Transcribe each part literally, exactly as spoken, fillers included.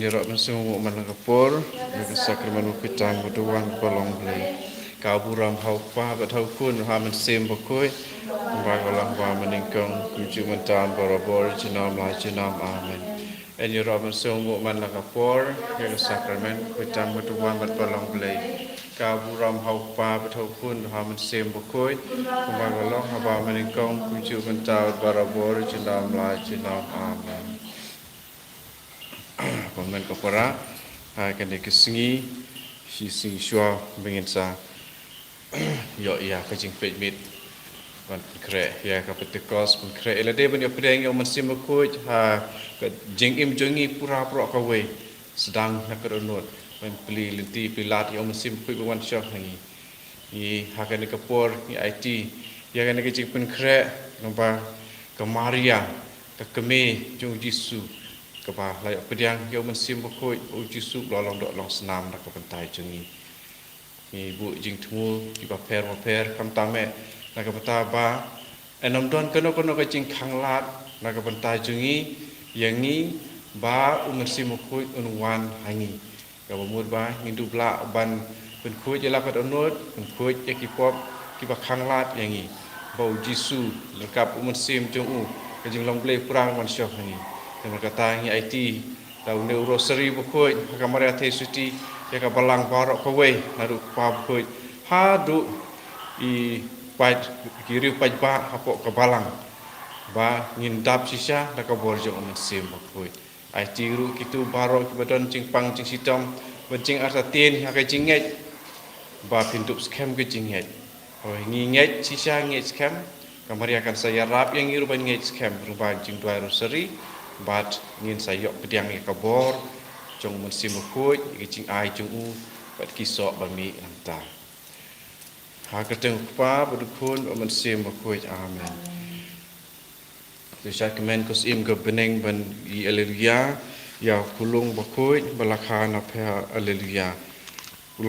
Ïaroh ban sngewbha man la ka por ïa ka sakramen bakhuid tam ba duwan ba long Blei. Ka burom ha u Kpa bad ha u Khun, ha u Mynsiem Bakhuid, kumba ka long ha kaba nyngkong, kumjuh mynta, barabor, junom la junom. Amen. Ïaroh ban sngewbha man la ka por ïa ka sakramen bakhuid tam ba duwan bad ba long Blei. Ka burom ha u Kpa bad ha u Khun, ha u Mynsiem Bakhuid, kumba ka long ha kaba nyngkong, kumjuh mynta, barabor, junom la junom. Amen. Bad mynta ka para, ha kane ka sngi, shi sngi shuwa ba ngin sa ïoh ïa ka jingpeit miet ban pynkhreh ïa ka Pentekost, pynkhreh ïa lade ban ïoh pdiang ïa u Mynsiem Bakhuid ha ka jingim jong ngi pura baroh kawei, sdang na ka dohnud, ban plie lynti plie lad ïa u Mynsiem Bakhuid ba wan sha ngi. Ngi ha kane ka por ngi aiti ïa kane ka jingpynkhreh, namar ba ka Maria, ka kmie jong u Jisu, kaba la ïoh pdiang ïa u Mynsiem Bakhuid, u Jisu u la long doh long snam na ka bynta jong ngi. Ngi buh jingthmu kiba pher ba pher, khamtam eh na ka bynta ba yn ym don kano kano ka jingkhanglad na ka bynta jong ngi, ïa ngi, ba u Mynsiem Bakhuid un wan ha ngi. Kaba mut ba ngin dup lah ban pynkhuid ïa la ka dohnud, pynkhuid ïa ki pop kiba khanglad ïa ngi, ba u Jisu ryngkat u Mynsiem jong u, ka jinglong Blei pura wan sha ngi. Namar kata ngi aiti da une u Rosari bakhuid ha ka Maria Theisotti, ïa ka balang baroh kawei, naduh u Kpa bakhuid haduh i paid, ki riew paidbah hapoh ka balang, ba ngin dap shisha da ka bor jong u Mynsiem Bakhuid. Aiti ruh kito baroh kiba don jingpang jingshitom bad jingartatien ha ka jingngeit, ba phin dup skhem ka jingngeit. Hooid, ngi ngeit shisha, ngeit skhem, ka Maria kan sa ïarap ïa ngi ruh ban ngeit skhem ruh ban jingduwai Rosari, bad ngin sa ïoh pdiang ïa ka bor jong u Mynsiem Bakhuid, ïa ka jingai jong u bad ki soh ba mih nangta. Ha ka kyrteng u Kpa bad u Khun bad u Mynsiem Bakhuid. Amen. Te shad kmen ko Syiem ka bneng ban ïa Alleluia ïa u Khunlung Bakhuid ba la kha na pher Alleluia. U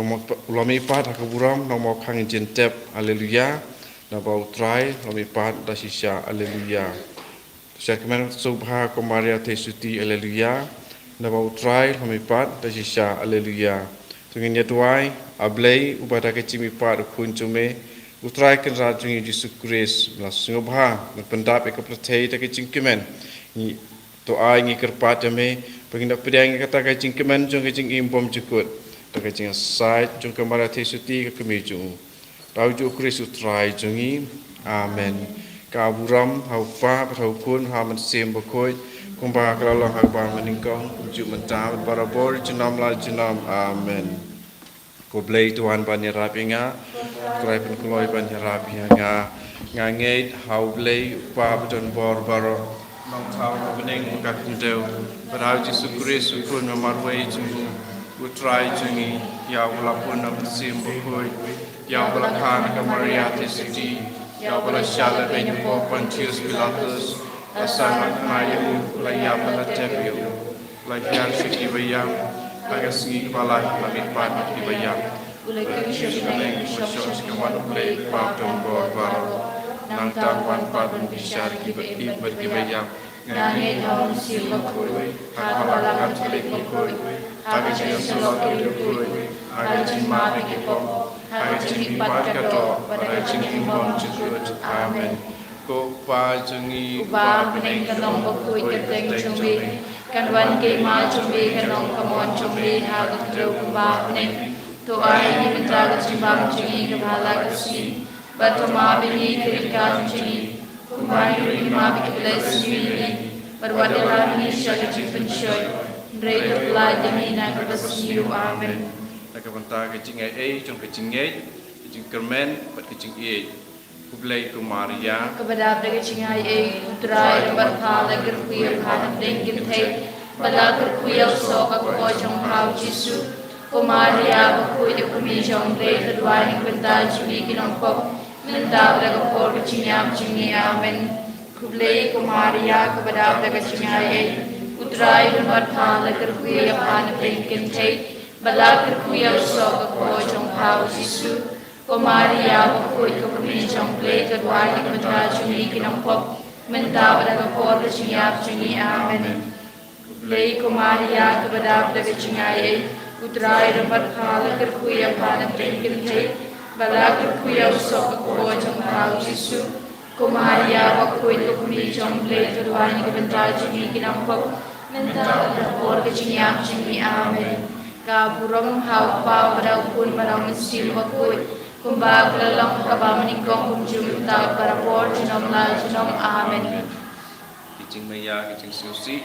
la mih pat ha ka burom, nang mawkhang jyntep Alleluia. Naba U Trai la mih pat da shisha Alleluia. Te shad kmen sngewbha ko Maria Theisotti Alleluia. Naba U Trai la mih pat da shisha Alleluia. To ngin ïa duwai. A Blei, uba da ka jingmihpat u Khun jong me, U Trai Kynrad jong ngi Jisu Khrist, la sngewbha ban pyndap ïa ka pyrthei da ka jingkmen. Ngi, to ai ngi kyrpad ïa me ba ngin ïa pdiang ïa kata ka jingkmen jong ka jingim bymjukut da ka jingïasaid jong ka Maria Theisotti ka kmie jong u. Da u Jisu Khrist U Trai jong ngi. Amen. Ka burom ha U Kpa bad ha U Khun, ha U Mynsiem Bakhuid, kumba ka la long ha kaba nyngkong, kumjuh mynta, barabor, junom la junom. Amen. Ko Blei to wan ban ïarap ïa nga. Ko Trai pynkloi ban ïarap ïa nga. Nga ngeit ha U Blei U Kpa badonbor baroh, Nongthaw ka bneng bad ka khyndew, bad ha U Jisu Khrist U Khun ba marwei jong u, U Trai jong ngi, ïa uba la pun na U Mynsiem Bakhuid, ïa uba la kha na ka Maria Theisotti, ïa uba la shah lehbeiñ ha u pop Pontius Pilatus, la sah nongkhnai ïa u, la ïap bad la tep ïa u, la hiar sha ki baïap, ha ka sngi kaba lai la mihpat na ki baïap, u la kiew sha bneng, u la shong sha ka hynmen U Blei U Kpa badonbor baroh. Nangta un wan pat ban bishar ïa kiba im bad kiba ïap. Nga ngeit ha U Mynsiem Bakhuid, ha ka balang Katholik bakhuid, ha ka jingïasyllok bakhuid, ha ka jingmap ïa ki pop, ha ka jingmihpat ka doh, bad ha ka jingim bymjukut. Amen. Ko Kpa jong ngi uba ha bneng, ka nong bakhuid kyrteng jong me, kan wan ka hima jong me, kan long ka mon jong me ha ka khyndew kumba ha bneng. To ai ïa ngi mynta ka jingbam jong ngi kaba ha la ka sngi, bad to map ïa ngi ki ryngkat jong ngi, kumba ngi ruh ngi map ïa kiba leh sniew ïa ngi, bad wat ïalam ïa ngi sha ka jingpynshoi, hynrei to pyllait ïa ngi na kaba sniew. Amen. Na ka bynta ka jingaiei jong ka jingngeit, ka jingkyrmen bad ka jingïeit. Khublei ko Maria, kaba dap da ka jingaiei, U Trai u don bad pha, la kyrkhu ïa pha na pdeng kynthei, bad la kyrkhu ïa u soh ka kpoh jong pha U Jisu. Ko Maria bakhuid, ka kmie jong U Blei, to duwai na ka bynta jong ngi ki nongpop, mynta bad ha ka por ka jingïap jong ngi. Amen. Khublei ko Maria, kaba dap da ka jingaiei, U Trai u don bad pha, la kyrkhu ïa pha na pdeng kynthei, bad la kyrkhu ïa u soh ka kpoh jong pha U Jisu. Ko Maria bakhuid, ka kmie jong U Blei, to duwai na ka bynta jong ngi ki nongpop, mynta bad ha ka por ka jingïap jong ngi. Amen. Khublei ko Maria, kaba dap da ka jingaiei, U Trai u don bad pha, la kyrkhu ïa pha na pdeng kynthei, bad la kyrkhu ïa u soh ka kpoh jong pha u Jisu. Ko Maria bakhuid, ko kmie jong U Blei, to duwai na ka bynta jong ngi ki nongpop, mynta bad ha ka por ka jingïap jong ngi. Amen. Ka burom ha U Kpa bad ha U Khun bad ha U Mynsiem Bakhuid, kumba ka la long ha kaba nyngkong, kumjuh mynta, barabor junom la junom. Amen. Ki jingmaïa, ki jingsngewsih,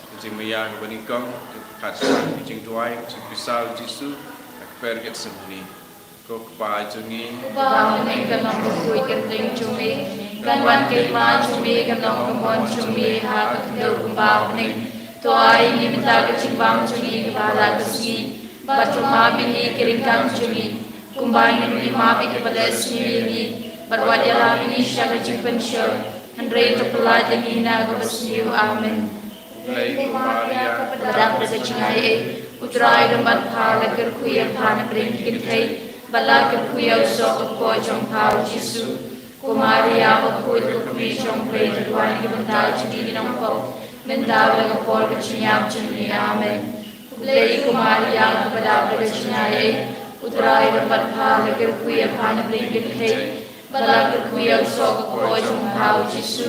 ki jingmaïa kaba nyngkong, ki pyrkhat, ki jingduwai, ki jingpynsah ïa u Jisu ha ka kper Getsemani. Ko Kpa jong ngi, uba ha bneng, ka long bakhuid kyrteng jong me, kan wan ka hima jong me, kan long ka mon jong me ha ka khyndew kumba ha bneng. To ai ïa ngi mynta ka jingbam jong ngi kaba ha la ka sngi, bad to map ïa ngi ki ryngkang jong ngi, kumba ngi ruh ngi map ïa kiba leh sniew ïa ngi, bad wat ïalam ïa ngi sha ka jingpynshoi, hynrei to pyllait ïa ngi na kaba sniew. Amen. Khublei ko Maria, kaba dap da ka jingaiei, U Trai u don bad pha, la kyrkhu ïa pha na pdeng ki kynthei, bad la kyrkhu ïa u soh ka kpoh jong pha u Jisu. Ko Maria bakhuid, ko kmie jong U Blei, to duwai na ka bynta jong ngi ki nongpop, mynta bad ha ka por ka jingïap jong ngi. Amen. Khublei ko Maria, kaba dap da ka jingaiei, U Trai u don bad pha, la kyrkhu ïa pha na pdeng ki kynthei, bad la kyrkhu ïa u soh ka kpoh jong pha u Jisu.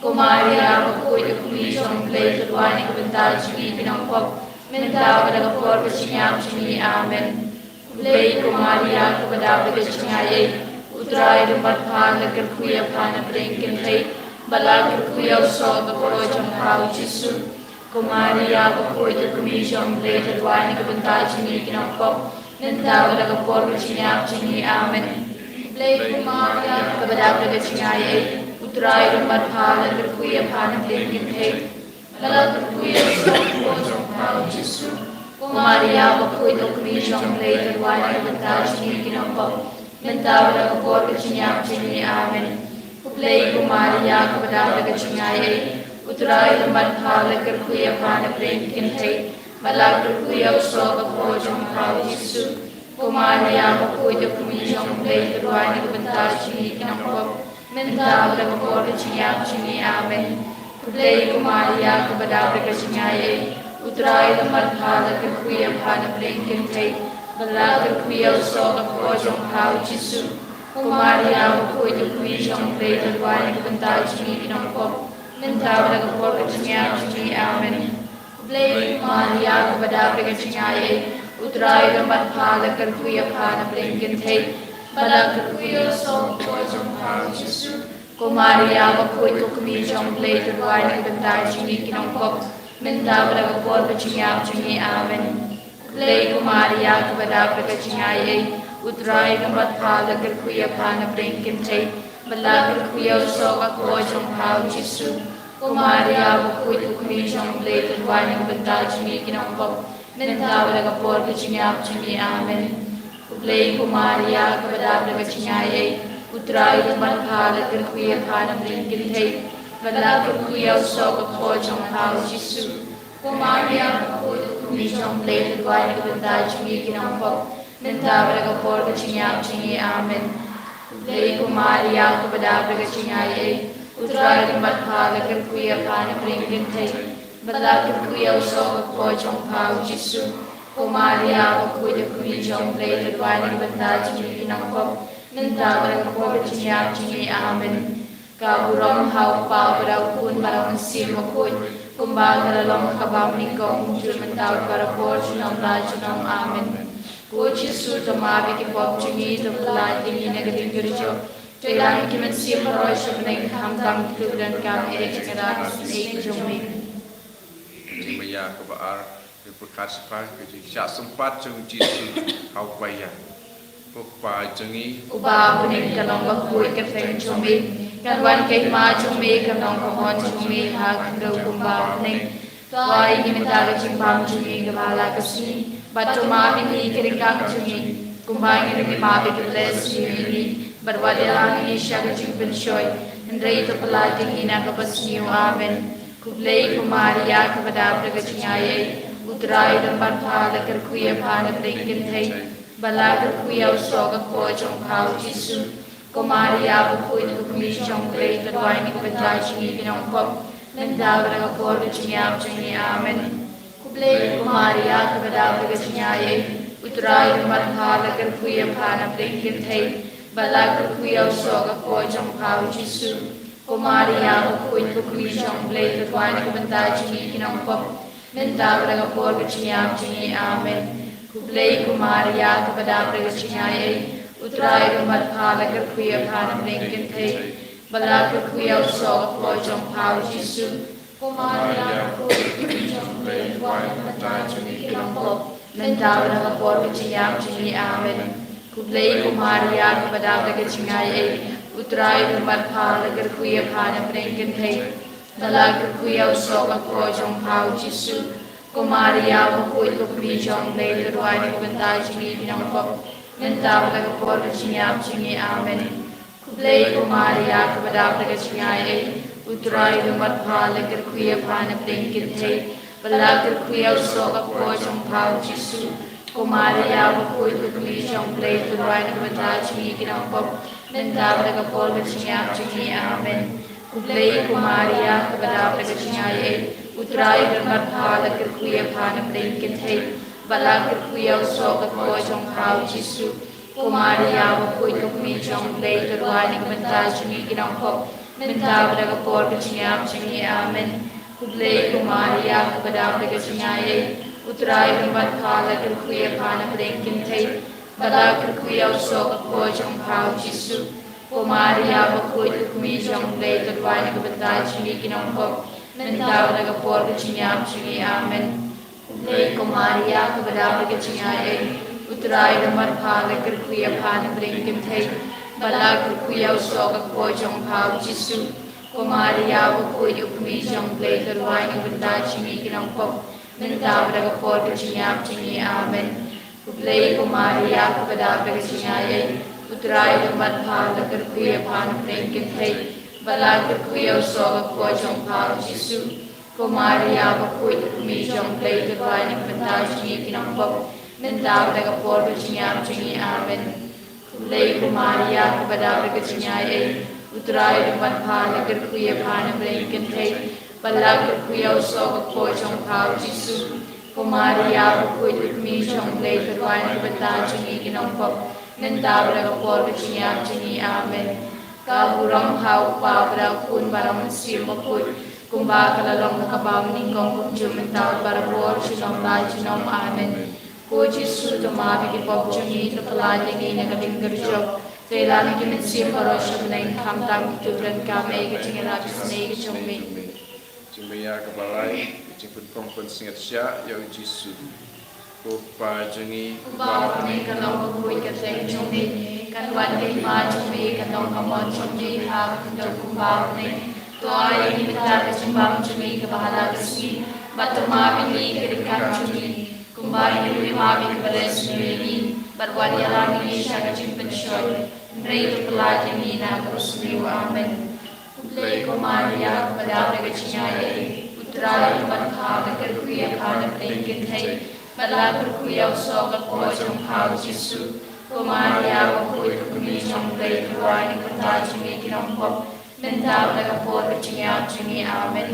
Ko Maria bakhuid, ko kmie jong U Blei, to duwai na ka bynta jong ngi ki nongpop, mynta bad ha ka por ka jingïap jong ngi. Amen. Khublei ko Maria, kaba dap da ka jingaiei, U Trai u don bad pha, la kyrkhu ïa pha na pdeng ki kynthei, bad la kyrkhu ïa u soh ka kpoh jong pha u Jisu. Ko Maria bakhuid, ko kmie jong U Blei, to duwai na ka bynta jong ngi ki nongpop, mynta bad ha ka por ka jingïap jong ngi. Amen. Khublei ko Maria, kaba dap da ka jingaiei, U Trai u don bad pha, la kyrkhu ïa pha na pdeng ki kynthei, bad la kyrkhu ïa u soh ka kpoh jong pha u Jisu. Ko Maria bakhuid, ko kmie jong U Blei, to duwai na ka bynta jong ngi ki nongpop, mynta bad ha ka por ka jingïap jong ngi. Amen. Khublei ko Maria, kaba dap da ka jingaiei, U Trai u don bad pha, la kyrkhu ïa pha na pdeng ki kynthei, bad la kyrkhu ïa u soh ka kpoh jong pha u Jisu. Ko Maria bakhuid, ko kmie jong U Blei, to duwai na ka bynta jong ngi ki nongpop, mynta bad ha ka por ka jingïap jong ngi. Amen. Khublei ko Maria, kaba dap da ka jingaiei, U Trai u don bad pha, la kyrkhu ïa pha na pdeng ki kynthei, bad la kyrkhu ïa u soh ka kpoh jong pha u Jisu. Ko Maria bakhuid, ko kmie jong U Blei, to duwai na ka bynta jong ngi ki nongpop, mynta bad ha ka por ka jingïap jong ngi. Amen. Khublei ko Maria, kaba dap da ka jingaiei, U Trai u don bad pha, la kyrkhu ïa pha na pdeng ki kynthei, bad la kyrkhu ïa u soh ka kpoh jong pha u Jisu. Ko Maria bakhuid, ko kmie jong U Blei, to duwai na ka bynta jong ngi ki nongpop, mynta bad ha ka por ka jingïap jong ngi. Amen. Khublei ko Maria, kaba dap da ka jingaiei, U Trai u don bad pha, la kyrkhu ïa pha na pdeng ki kynthei, bad la kyrkhu ïa u soh ka kpoh jong pha u Jisu. Ko Maria bakhuid, ko kmie jong U Blei, to duwai na ka bynta jong ngi ki nongpop, mynta bad ha ka por ka jingïap jong ngi. Amen. Khublei ko Maria, kaba dap da ka jingaiei, U Trai u don bad pha, la kyrkhu ïa pha na pdeng ki kynthei, bad la kyrkhu ïa u soh ka kpoh jong pha u Jisu. Ko Maria bakhuid, ko kmie jong U Blei, to duwai na ka bynta jong ngi ki nongpop, mynta bad ha ka por ka jingïap jong ngi. Amen. Khublei ko Maria, kaba dap da ka jingaiei, U Trai u don bad pha, la kyrkhu ïa pha na pdeng ki kynthei, bad la kyrkhu ïa u soh ka kpoh jong pha u Jisu. Ko Maria bakhuid, ko kmie jong U Blei, to duwai na ka bynta jong ngi ki nongpop, mynta bad ha ka por ka jingïap jong ngi. Amen. Ka burom ha U Kpa bad ha U Khun bad ha U Mynsiem Bakhuid, kumba ka la long ha kaba nyngkong, kumjuh mynta, barabor junom la junom. Amen. Ko Jisu, to map ïa ki pop jong ngi, to pyllait ïa ngi na ka diengkyrjoh, to ïalam ïa ki mynsiem baroh sha bneng, khamtam kito kiba donkam ïa ka jingïarap jong me. Jingmaïa kaba ar. Ki pyrkhat shaphang ka jingshah sympat jong u Jisu ha u paia. Ko Kpa jong ngi, uba ha bneng, ka long bakhuid ka kyrteng jong me, kan wan ka hima jong me, kan long ka mon jong me ha khyndew kumba ha bneng. To ai ïa ngi mynta ka jingbam jong ngi kaba ha la ka sngi, bad to map ïa ngi ki ryngkang jong ngi, kumba ngi ruh ngi map ïa kiba leh sniew ïa ngi, bad wat ïalam ïa ngi sha ka jingpynshoi, hynrei to pyllait ïa ngi na kaba sniew. Amen. Khublei ko Maria, kaba dap da ka jingaiei, U Trai u don bad pha, la kyrkhu ïa pha na pdeng ki kynthei, bad la kyrkhu ïa u soh ka kpoh jong pha u Jisu. Ko Maria bakhuid, ko kmie jong U Blei, to duwai na ka bynta jong ngi ki nongpop, mynta bad ha ka por ka jingïap jong ngi. Amen. Khublei ko Maria, kaba dap da ka jingaiei, U Trai u don bad pha, la kyrkhu ïa pha na pdeng ki kynthei, bad la kyrkhu ïa u soh ka kpoh jong pha u Jisu. Ko Maria bakhuid, ko kmie jong U Blei, to duwai na ka bynta jong ngi ki nongpop, mynta bad ha ka por ka jingïap jong ngi. Amen. Khublei ko Maria, kaba dap da ka jingaiei, U Trai u don bad pha, la kyrkhu ïa pha na pdeng ki kynthei, bad la kyrkhu ïa u soh ka kpoh jong pha u Jisu. Ko Maria bakhuid, ko kmie jong U Blei, to duwai na ka bynta jong ngi ki nongpop, mynta bad ha ka por ka jingïap jong ngi. Amen. Khublei ko Maria, kaba dap da ka jingaiei, U Trai u don bad pha, la kyrkhu ïa pha na pdeng ki kynthei, bad la kyrkhu ïa u soh ka kpoh jong pha u Jisu. Ko Maria bakhuid, ko kmie jong U Blei, to duwai na ka bynta jong ngi ki nongpop, mynta bad ha ka por ka jingïap jong ngi. Amen. Khublei ko Maria, kaba dap da ka jingaiei, U Trai u don bad pha, la kyrkhu ïa pha na pdeng ki kynthei, bad la kyrkhu ïa u soh ka kpoh jong pha u Jisu. Ko Maria bakhuid, ko kmie jong U Blei, to duwai na ka bynta jong ngi ki nongpop, mynta bad ha ka por ka jingïap jong ngi. Amen. Khublei ko Maria, kaba dap da ka jingaiei, U Trai u don bad pha, la kyrkhu ïa pha na pdeng ki kynthei, bad la kyrkhu ïa u soh ka kpoh jong pha u Jisu. Ko Maria bakhuid, ko kmie jong U Blei, to duwai na ka bynta jong ngi ki nongpop, mynta bad ha ka por ka jingïap jong ngi. Amen. Khublei ko Maria, kaba dap da ka jingaiei, U Trai u don bad pha, la kyrkhu ïa pha na pdeng ki kynthei, bad la kyrkhu ïa u soh ka kpoh jong pha u Jisu. Ko Maria bakhuid, ko kmie jong U Blei, to duwai na ka bynta jong ngi ki nongpop, mynta bad ha ka por ka jingïap jong ngi. Amen. Khublei ko Maria, kaba dap da ka jingaiei, U Trai u don bad pha, la kyrkhu ïa pha na pdeng ki kynthei, bad la kyrkhu ïa u soh ka kpoh jong pha u Jisu. Ko Maria bakhuid, ko kmie jong U Blei, to duwai na ka bynta jong ngi ki nongpop, mynta bad ha ka por ka jingïap jong ngi. Amen. Khublei ko Maria, kaba dap da ka jingaiei, U Trai u don bad pha, la kyrkhu ïa pha na pdeng ki kynthei, bad la kyrkhu ïa u soh ka kpoh jong pha u Jisu. Ko Maria bakhuid, ko kmie jong U Blei, to duwai na ka bynta jong ngi ki nongpop, mynta bad ha ka por ka jingïap jong ngi. Amen. Khublei ko Maria, kaba dap da ka jingaiei, U Trai u don bad pha, la kyrkhu ïa pha na pdeng ki kynthei, bad la kyrkhu ïa u soh ka kpoh jong pha u Jisu. Ko Maria bakhuid, ko kmie jong U Blei, to duwai na ka bynta jong ngi ki nongpop, mynta bad ha ka por ka jingïap jong ngi. Amen. Ka burom ha U Kpa bad ha U Khun bad ha U Mynsiem Bakhuid, kumba ka la long ha kaba nyngkong, kumjuh mynta bad barabor, junom la junom. Amen. Ko Jisu, to map ïa ki pop jong ngi, to pyllait ïa ngi na ka diengkyrjok, to ïalam ïa ki mynsiem baroh sha bneng, khamtam kito kiba donkam ïa ka jingïarap isynei ka jong me. Jingmyntoi kaba lai, ka jingpynphrang pynsngiat shah ïa U Jisu. Ko Kpa jong ngi uba ha bneng, ka long ka kyrteng jong me, kan wan ka hima jong me, kan long ka mon jong me ha ka khyndew kumba ha bneng. To ai ïa ngi mynta ka jingbam jong ngi kaba ha la ka sngi, bad to map ïa ngi ki ryngkat jong ngi, kumba ngi ruh ngi map ïa kiba leh sniew ïa ngi, bad wat ïalam ïa ngi sha ka jingpynshoi, hynrei to pyllait ïa ngi na ka basniew. Amen. Khublei ko Maria, kaba dap da ka jingaiei, U Trai u don bad pha, la kyrkhu ïa pha na pdeng ki kynthei, bad la kyrkhu ïa u soh ka kpoh jong pha u Jisu. Ko Maria bakhuid, ko kmie jong U Blei, to duwai na ka bynta jong ngi ki nongpop, mynta bad ha ka por ka jingïap jong ngi. Amen.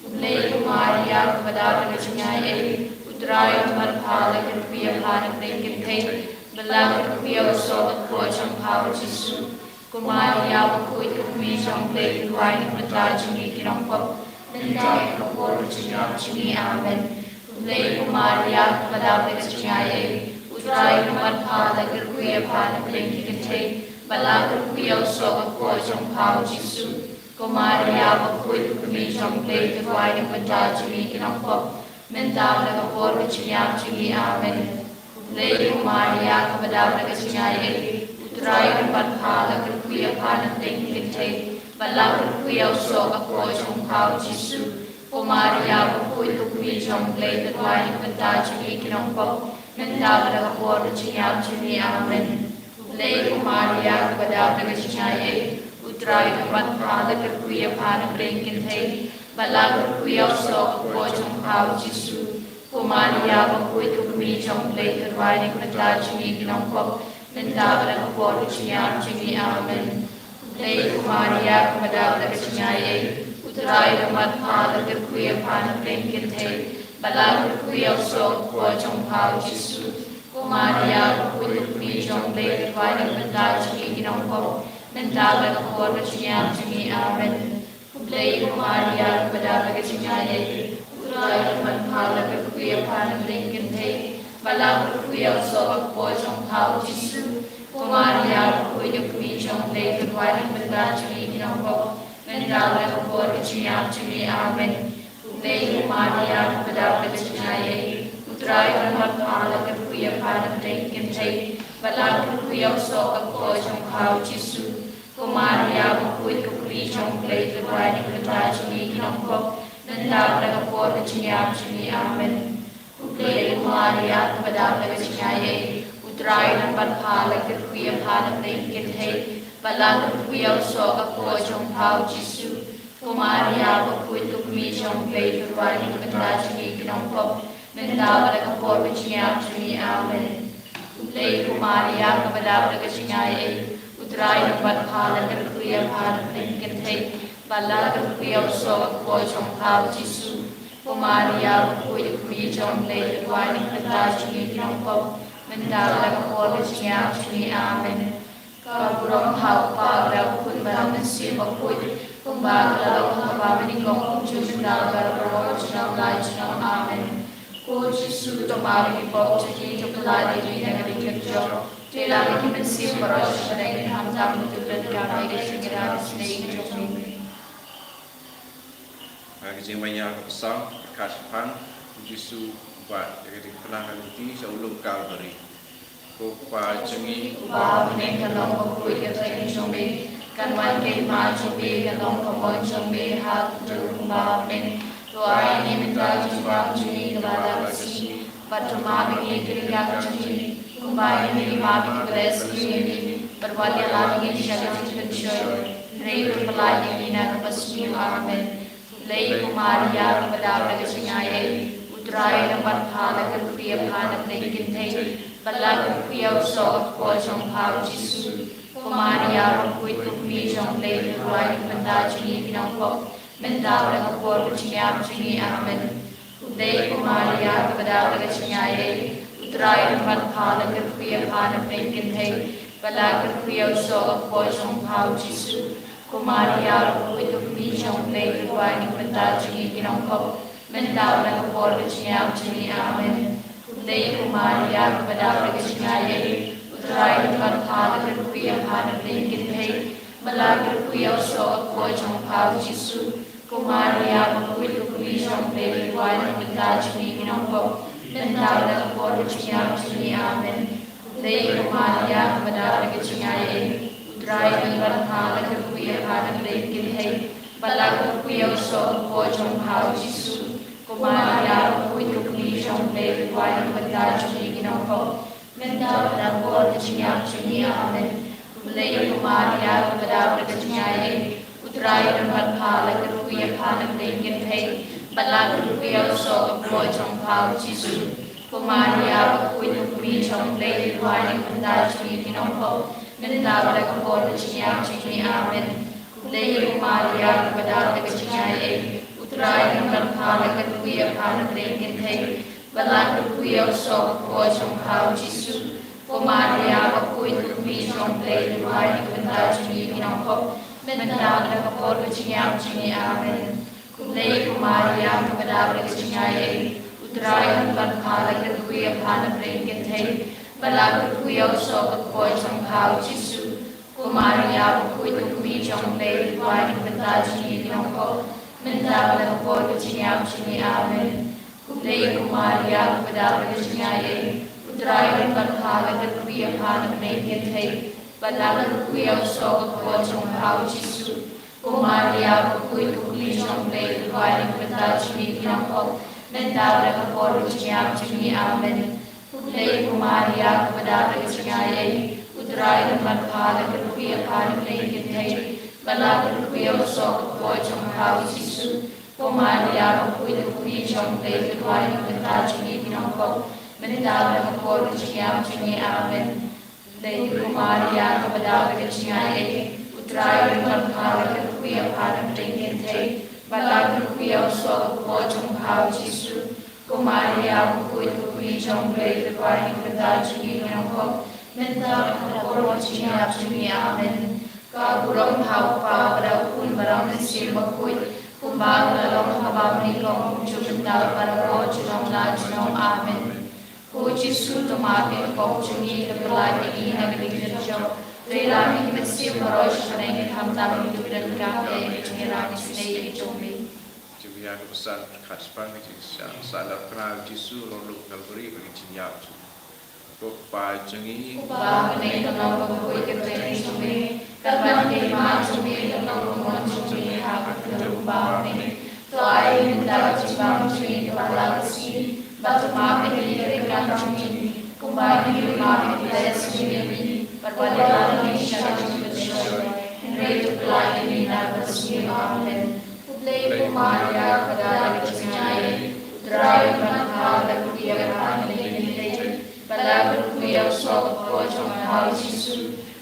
Khublei ko Maria, kaba dap da ka jingaiei, U Trai u don bad pha, la kyrkhu ïa pha na pdeng ki kynthei, bad la kyrkhu ïa u soh ka kpoh jong pha u Jisu. Ko Maria bakhuid, ko kmie jong U Blei, to duwai na ka bynta jong ngi ki nongpop, mynta bad ha ka por ka jingïap jong ngi. Amen. Khublei ko Maria, kaba dap da ka jingaiei, U Trai u don bad pha, la kyrkhu ïa pha na pdeng ki kynthei, bad la kyrkhu ïa u soh ka kpoh jong pha u Jisu. Ko Maria bakhuid, ko kmie jong U Blei, to duwai na ka bynta jong ngi ki nongpop, mynta bad ha ka por ka jingïap jong ngi. Amen. Khublei ko Maria, kaba dap da ka jingaiei, U Trai u don bad pha, la kyrkhu ïa pha na pdeng ki kynthei, bad la kyrkhu ïa u soh ka kpoh jong pha u Jisu. Ko Maria bakhuid, ko kmie jong U Blei, to duwai na ka bynta jong ngi ki nongpop, mynta bad ha ka por ka jingïap jong ngi. Amen. Khublei ko Maria, kaba dap da ka jingaiei, U Trai u don bad pha, la kyrkhu ïa pha na pdeng ki kynthei, bad la kyrkhu ïa u soh ka kpoh jong pha u Jisu. Ko Maria bakhuid, ko kmie jong U Blei, to duwai na ka bynta jong ngi ki nongpop, mynta bad ha ka por ka jingïap jong ngi. Amen. Khublei ko Maria, kaba dap da ka jingaiei, U Trai u don bad pha, la kyrkhu ïa pha na pdeng ki kynthei, Ba la kyrkhu ïa u soh ka kpoh jong u Jisu. Ko Maria bakhuid, ko kmie jong U Blei, to duwai ïa ngi ki nongpop, mynta bad ha ka por ka jingïap jong ngi. Amen. Khublei ko Maria, kaba dap da ka jingaiei, U Trai u don bad pha, la kyrkhu ïa pha na pdeng ki kynthei, ba la kyrkhu ïa u soh ka kpoh jong u Jisu. Ko Maria bakhuid, ko kmie jong U Blei, to duwai ïa ngi ki nongpop, mynta bad ha ka por ka jingïap jong ngi. Amen. Khublei ko Maria, kaba dap da ka jingaiei, U Trai u don bad pha, la kyrkhu ïa pha na pdeng ki kynthei, ba la kyrkhu ïa u soh ka kpoh jong u Jisu. Ko Maria bakhuid, ko kmie jong U Blei, to duwai ïa ngi ki nongpop, mynta bad ha ka por ka jingïap jong ngi. Amen. Khublei ko Maria, kaba dap da ka jingaiei, U Trai u don bad pha, la kyrkhu ïa pha na pdeng ki kynthei, ba la kyrkhu ïa u soh ka kpoh jong u Jisu. Ko Maria bakhuid, ko kmie jong U Blei, to duwai ïa ngi ki nongpop, mynta bad ha ka por ka jingïap jong ngi. Amen. Khublei ko Maria, kaba dap da ka jingaiei, U Trai u don bad pha, la kyrkhu ïa pha na pdeng ki kynthei, ba la kyrkhu ïa u soh ka kpoh jong u Jisu. Ko Maria bakhuid, ko kmie jong U Blei, to duwai ïa ngi ki nongpop, mynta bad ha ka por ka jingïap jong ngi. Amen. Ka burom ha u Kpa bad ha u Khun bad ha u Mynsiem Bakhuid, kumba ka la long ha kaba nyngkong, kumjuh mynta bad baroh junom la junom. Amen. Ko Jisu, to map ïa ki pop jong ngi, to pyllait ïa ngi na ka ding ka jong, to ïalam ïa ki mynsiem baroh sha ka ding, khamtam ïa uto uba donkam ïa ka jingïarap sniew jong ngi. Ha ka jingmaiñia kaba saw, ka khatphang, U Jisu u bat ïa ka diengphna ka lynti sha u lum Kalbari. Ko Kpa jong ngi uba ha bneng, ka long bakhuid ka kyrteng jong me, kan wan ka hima jong me, kan long ka mon jong me ha ka bynta kumba ha bneng. To ai ïa ngi mynta ka jingbam jong ngi kaba ha ka sngi, bad to map ïa ngi ki riewkynthei jong ngi, kumba ngi map ïa kiba leh sniew ïa ngi, bad wat ïalam ïa ngi sha ka jingpynshoi, hynrei to pyllait ïa ngi na kaba sniew. Amen. Khublei ko Maria, kaba dap da ka jingaiei, U Trai u don bad pha, la kyrkhu ïa pha na pdeng ki kynthei, ba la kyrkhu ïa u soh ka kpoh jong u Jisu. Ko Maria bakhuid, ko kmie jong U Blei, to duwai ïa ngi ki nongpop, mynta bad ha ka por ka jingïap jong ngi. Amen. Khublei ko Maria, kaba dap da ka jingaiei, U Trai u don bad pha, la kyrkhu ïa pha na pdeng ki kynthei, ba la kyrkhu ïa u soh ka kpoh jong u Jisu. Ko Maria bakhuid, ko kmie jong U Blei, to duwai ïa ngi ki nongpop, mynta bad ha ka por ka jingïap jong ngi. Amen. Khublei ko Maria, kaba dap da ka jingaiei, U Trai u don bad pha, la kyrkhu ïa pha na pdeng ki kynthei, ba la kyrkhu ïa u soh ka kpoh jong u Jisu. Ko Maria bakhuid, ko kmie jong U Blei, to duwai ïa ngi ki nongpop, mynta bad ha ka por ka jingïap jong ngi. Amen. Khublei ko Maria, kaba dap da ka jingaiei, U Trai u don bad pha, la kyrkhu ïa pha na pdeng ki kynthei, ba la kyrkhu ïa u soh ka kpoh jong u Jisu. Ko Maria bakhuid, ko kmie jong U Blei, to duwai ïa ngi ki nongpop, mynta bad ha ka por ka jingïap jong ngi. Amen. Khublei ko Maria, kaba dap da ka jingaiei, U Trai u don bad pha, la kyrkhu ïa pha na pdeng ki kynthei, ba la kyrkhu ïa u soh ka kpoh jong u Jisu. Ko Maria bakhuid, ko kmie jong U Blei, to duwai ïa ngi ki nongpop, mynta bad ha ka por ka jingïap jong ngi. Amen. Khublei ko Maria, kaba dap da ka jingaiei, U Trai u don bad pha, la kyrkhu ïa pha na pdeng ki kynthei, ba la kyrkhu ïa u soh ka kpoh jong u Jisu. Ko Maria bakhuid, ko kmie jong U Blei, to duwai ïa ngi ki nongpop, mynta bad ha ka por ka jingïap jong ngi. Amen. Khublei ko Maria, kaba dap da ka jingaiei, U Trai u don bad pha, la kyrkhu ïa pha na pdeng ki kynthei, ba la kyrkhu ïa u soh ka kpoh jong u Jisu. Ko Maria bakhuid, ko kmie jong U Blei, to duwai ïa ngi ki nongpop, mynta bad ha ka por ka jingïap jong ngi. Amen. Khublei ko Maria, kaba dap da ka jingaiei, U Trai u don bad pha, la kyrkhu ïa pha na pdeng ki kynthei, ba la kyrkhu ïa u soh ka kpoh jong u Jisu. Ko Maria bakhuid, ko kmie jong U Blei, to duwai ïa ngi ki nongpop, mynta bad ha ka por ka jingïap jong ngi. Amen. Khublei ko Maria, kaba dap da ka jingaiei, U Trai u don bad pha, la kyrkhu ïa pha na pdeng ki kynthei, ba la kyrkhu ïa u soh ka kpoh jong u Jisu. Ko Maria bakhuid, ko kmie jong U Blei, to duwai ïa ngi ki nongpop, mynta bad ha ka por ka jingïap jong ngi. Amen. Khublei ko Maria, kaba dap da ka jingaiei, U Trai u don bad pha, la kyrkhu ïa pha na pdeng ki kynthei, ba la kyrkhu ïa u soh ka kpoh jong u Jisu. Ko Maria bakhuid, ko kmie jong U Blei, to duwai ïa ngi ki nongpop, mynta bad ha ka por jong ka jingïap jong ngi. Amen. Ka burom ha U Kpa bad ha U Khun bad ha U Mynsiem Bakhuid, kumba ka la long ha bymjukut, mynta bad ha ka por junom la junom. Amen. Ko Jisu, to map ïa ka pop jong ngi, to pyllait ïa ngi na ka diengphna jong U Blei, to ïalam ïa ki mynsiem baroh sha ka bneng, khamtam ïa ki kiba donkam ïa ka jingrwai isynei jong me. Jingpynïaid kaba san, khatphang ka jingshah sahlap kynrad U Jisu ha lynter Kalbari bad ka jingïap jong u. Ko Kpa jong ngi uba ha bneng, to long ba khuid ka kyrteng jong me, to wan ka hima jong me, to long ka mon jong me ha ka khyndew kumba ha bneng. To ai ïa ngi mynta ka jingbam jong ngi kaba la ka sngi, bad to map ïa ngi ki ryngkat jong ngi, kumba ngi ruh ngi map ïa kiba ïasyllok ïa ngi, bad wat ïalam ïa ngi sha ka jingpynshoi, hynrei to pyllait ïa ngi na ka bymjukut. Amen. Khublei ko Maria, kaba dap da ka jingaiei, U Trai u don bad pha, la ka kyrkhu ïa pha ha ka bneng kynthei, bad la ka kyrkhu ïa u soh kaba kpoh jong pha U Jisu.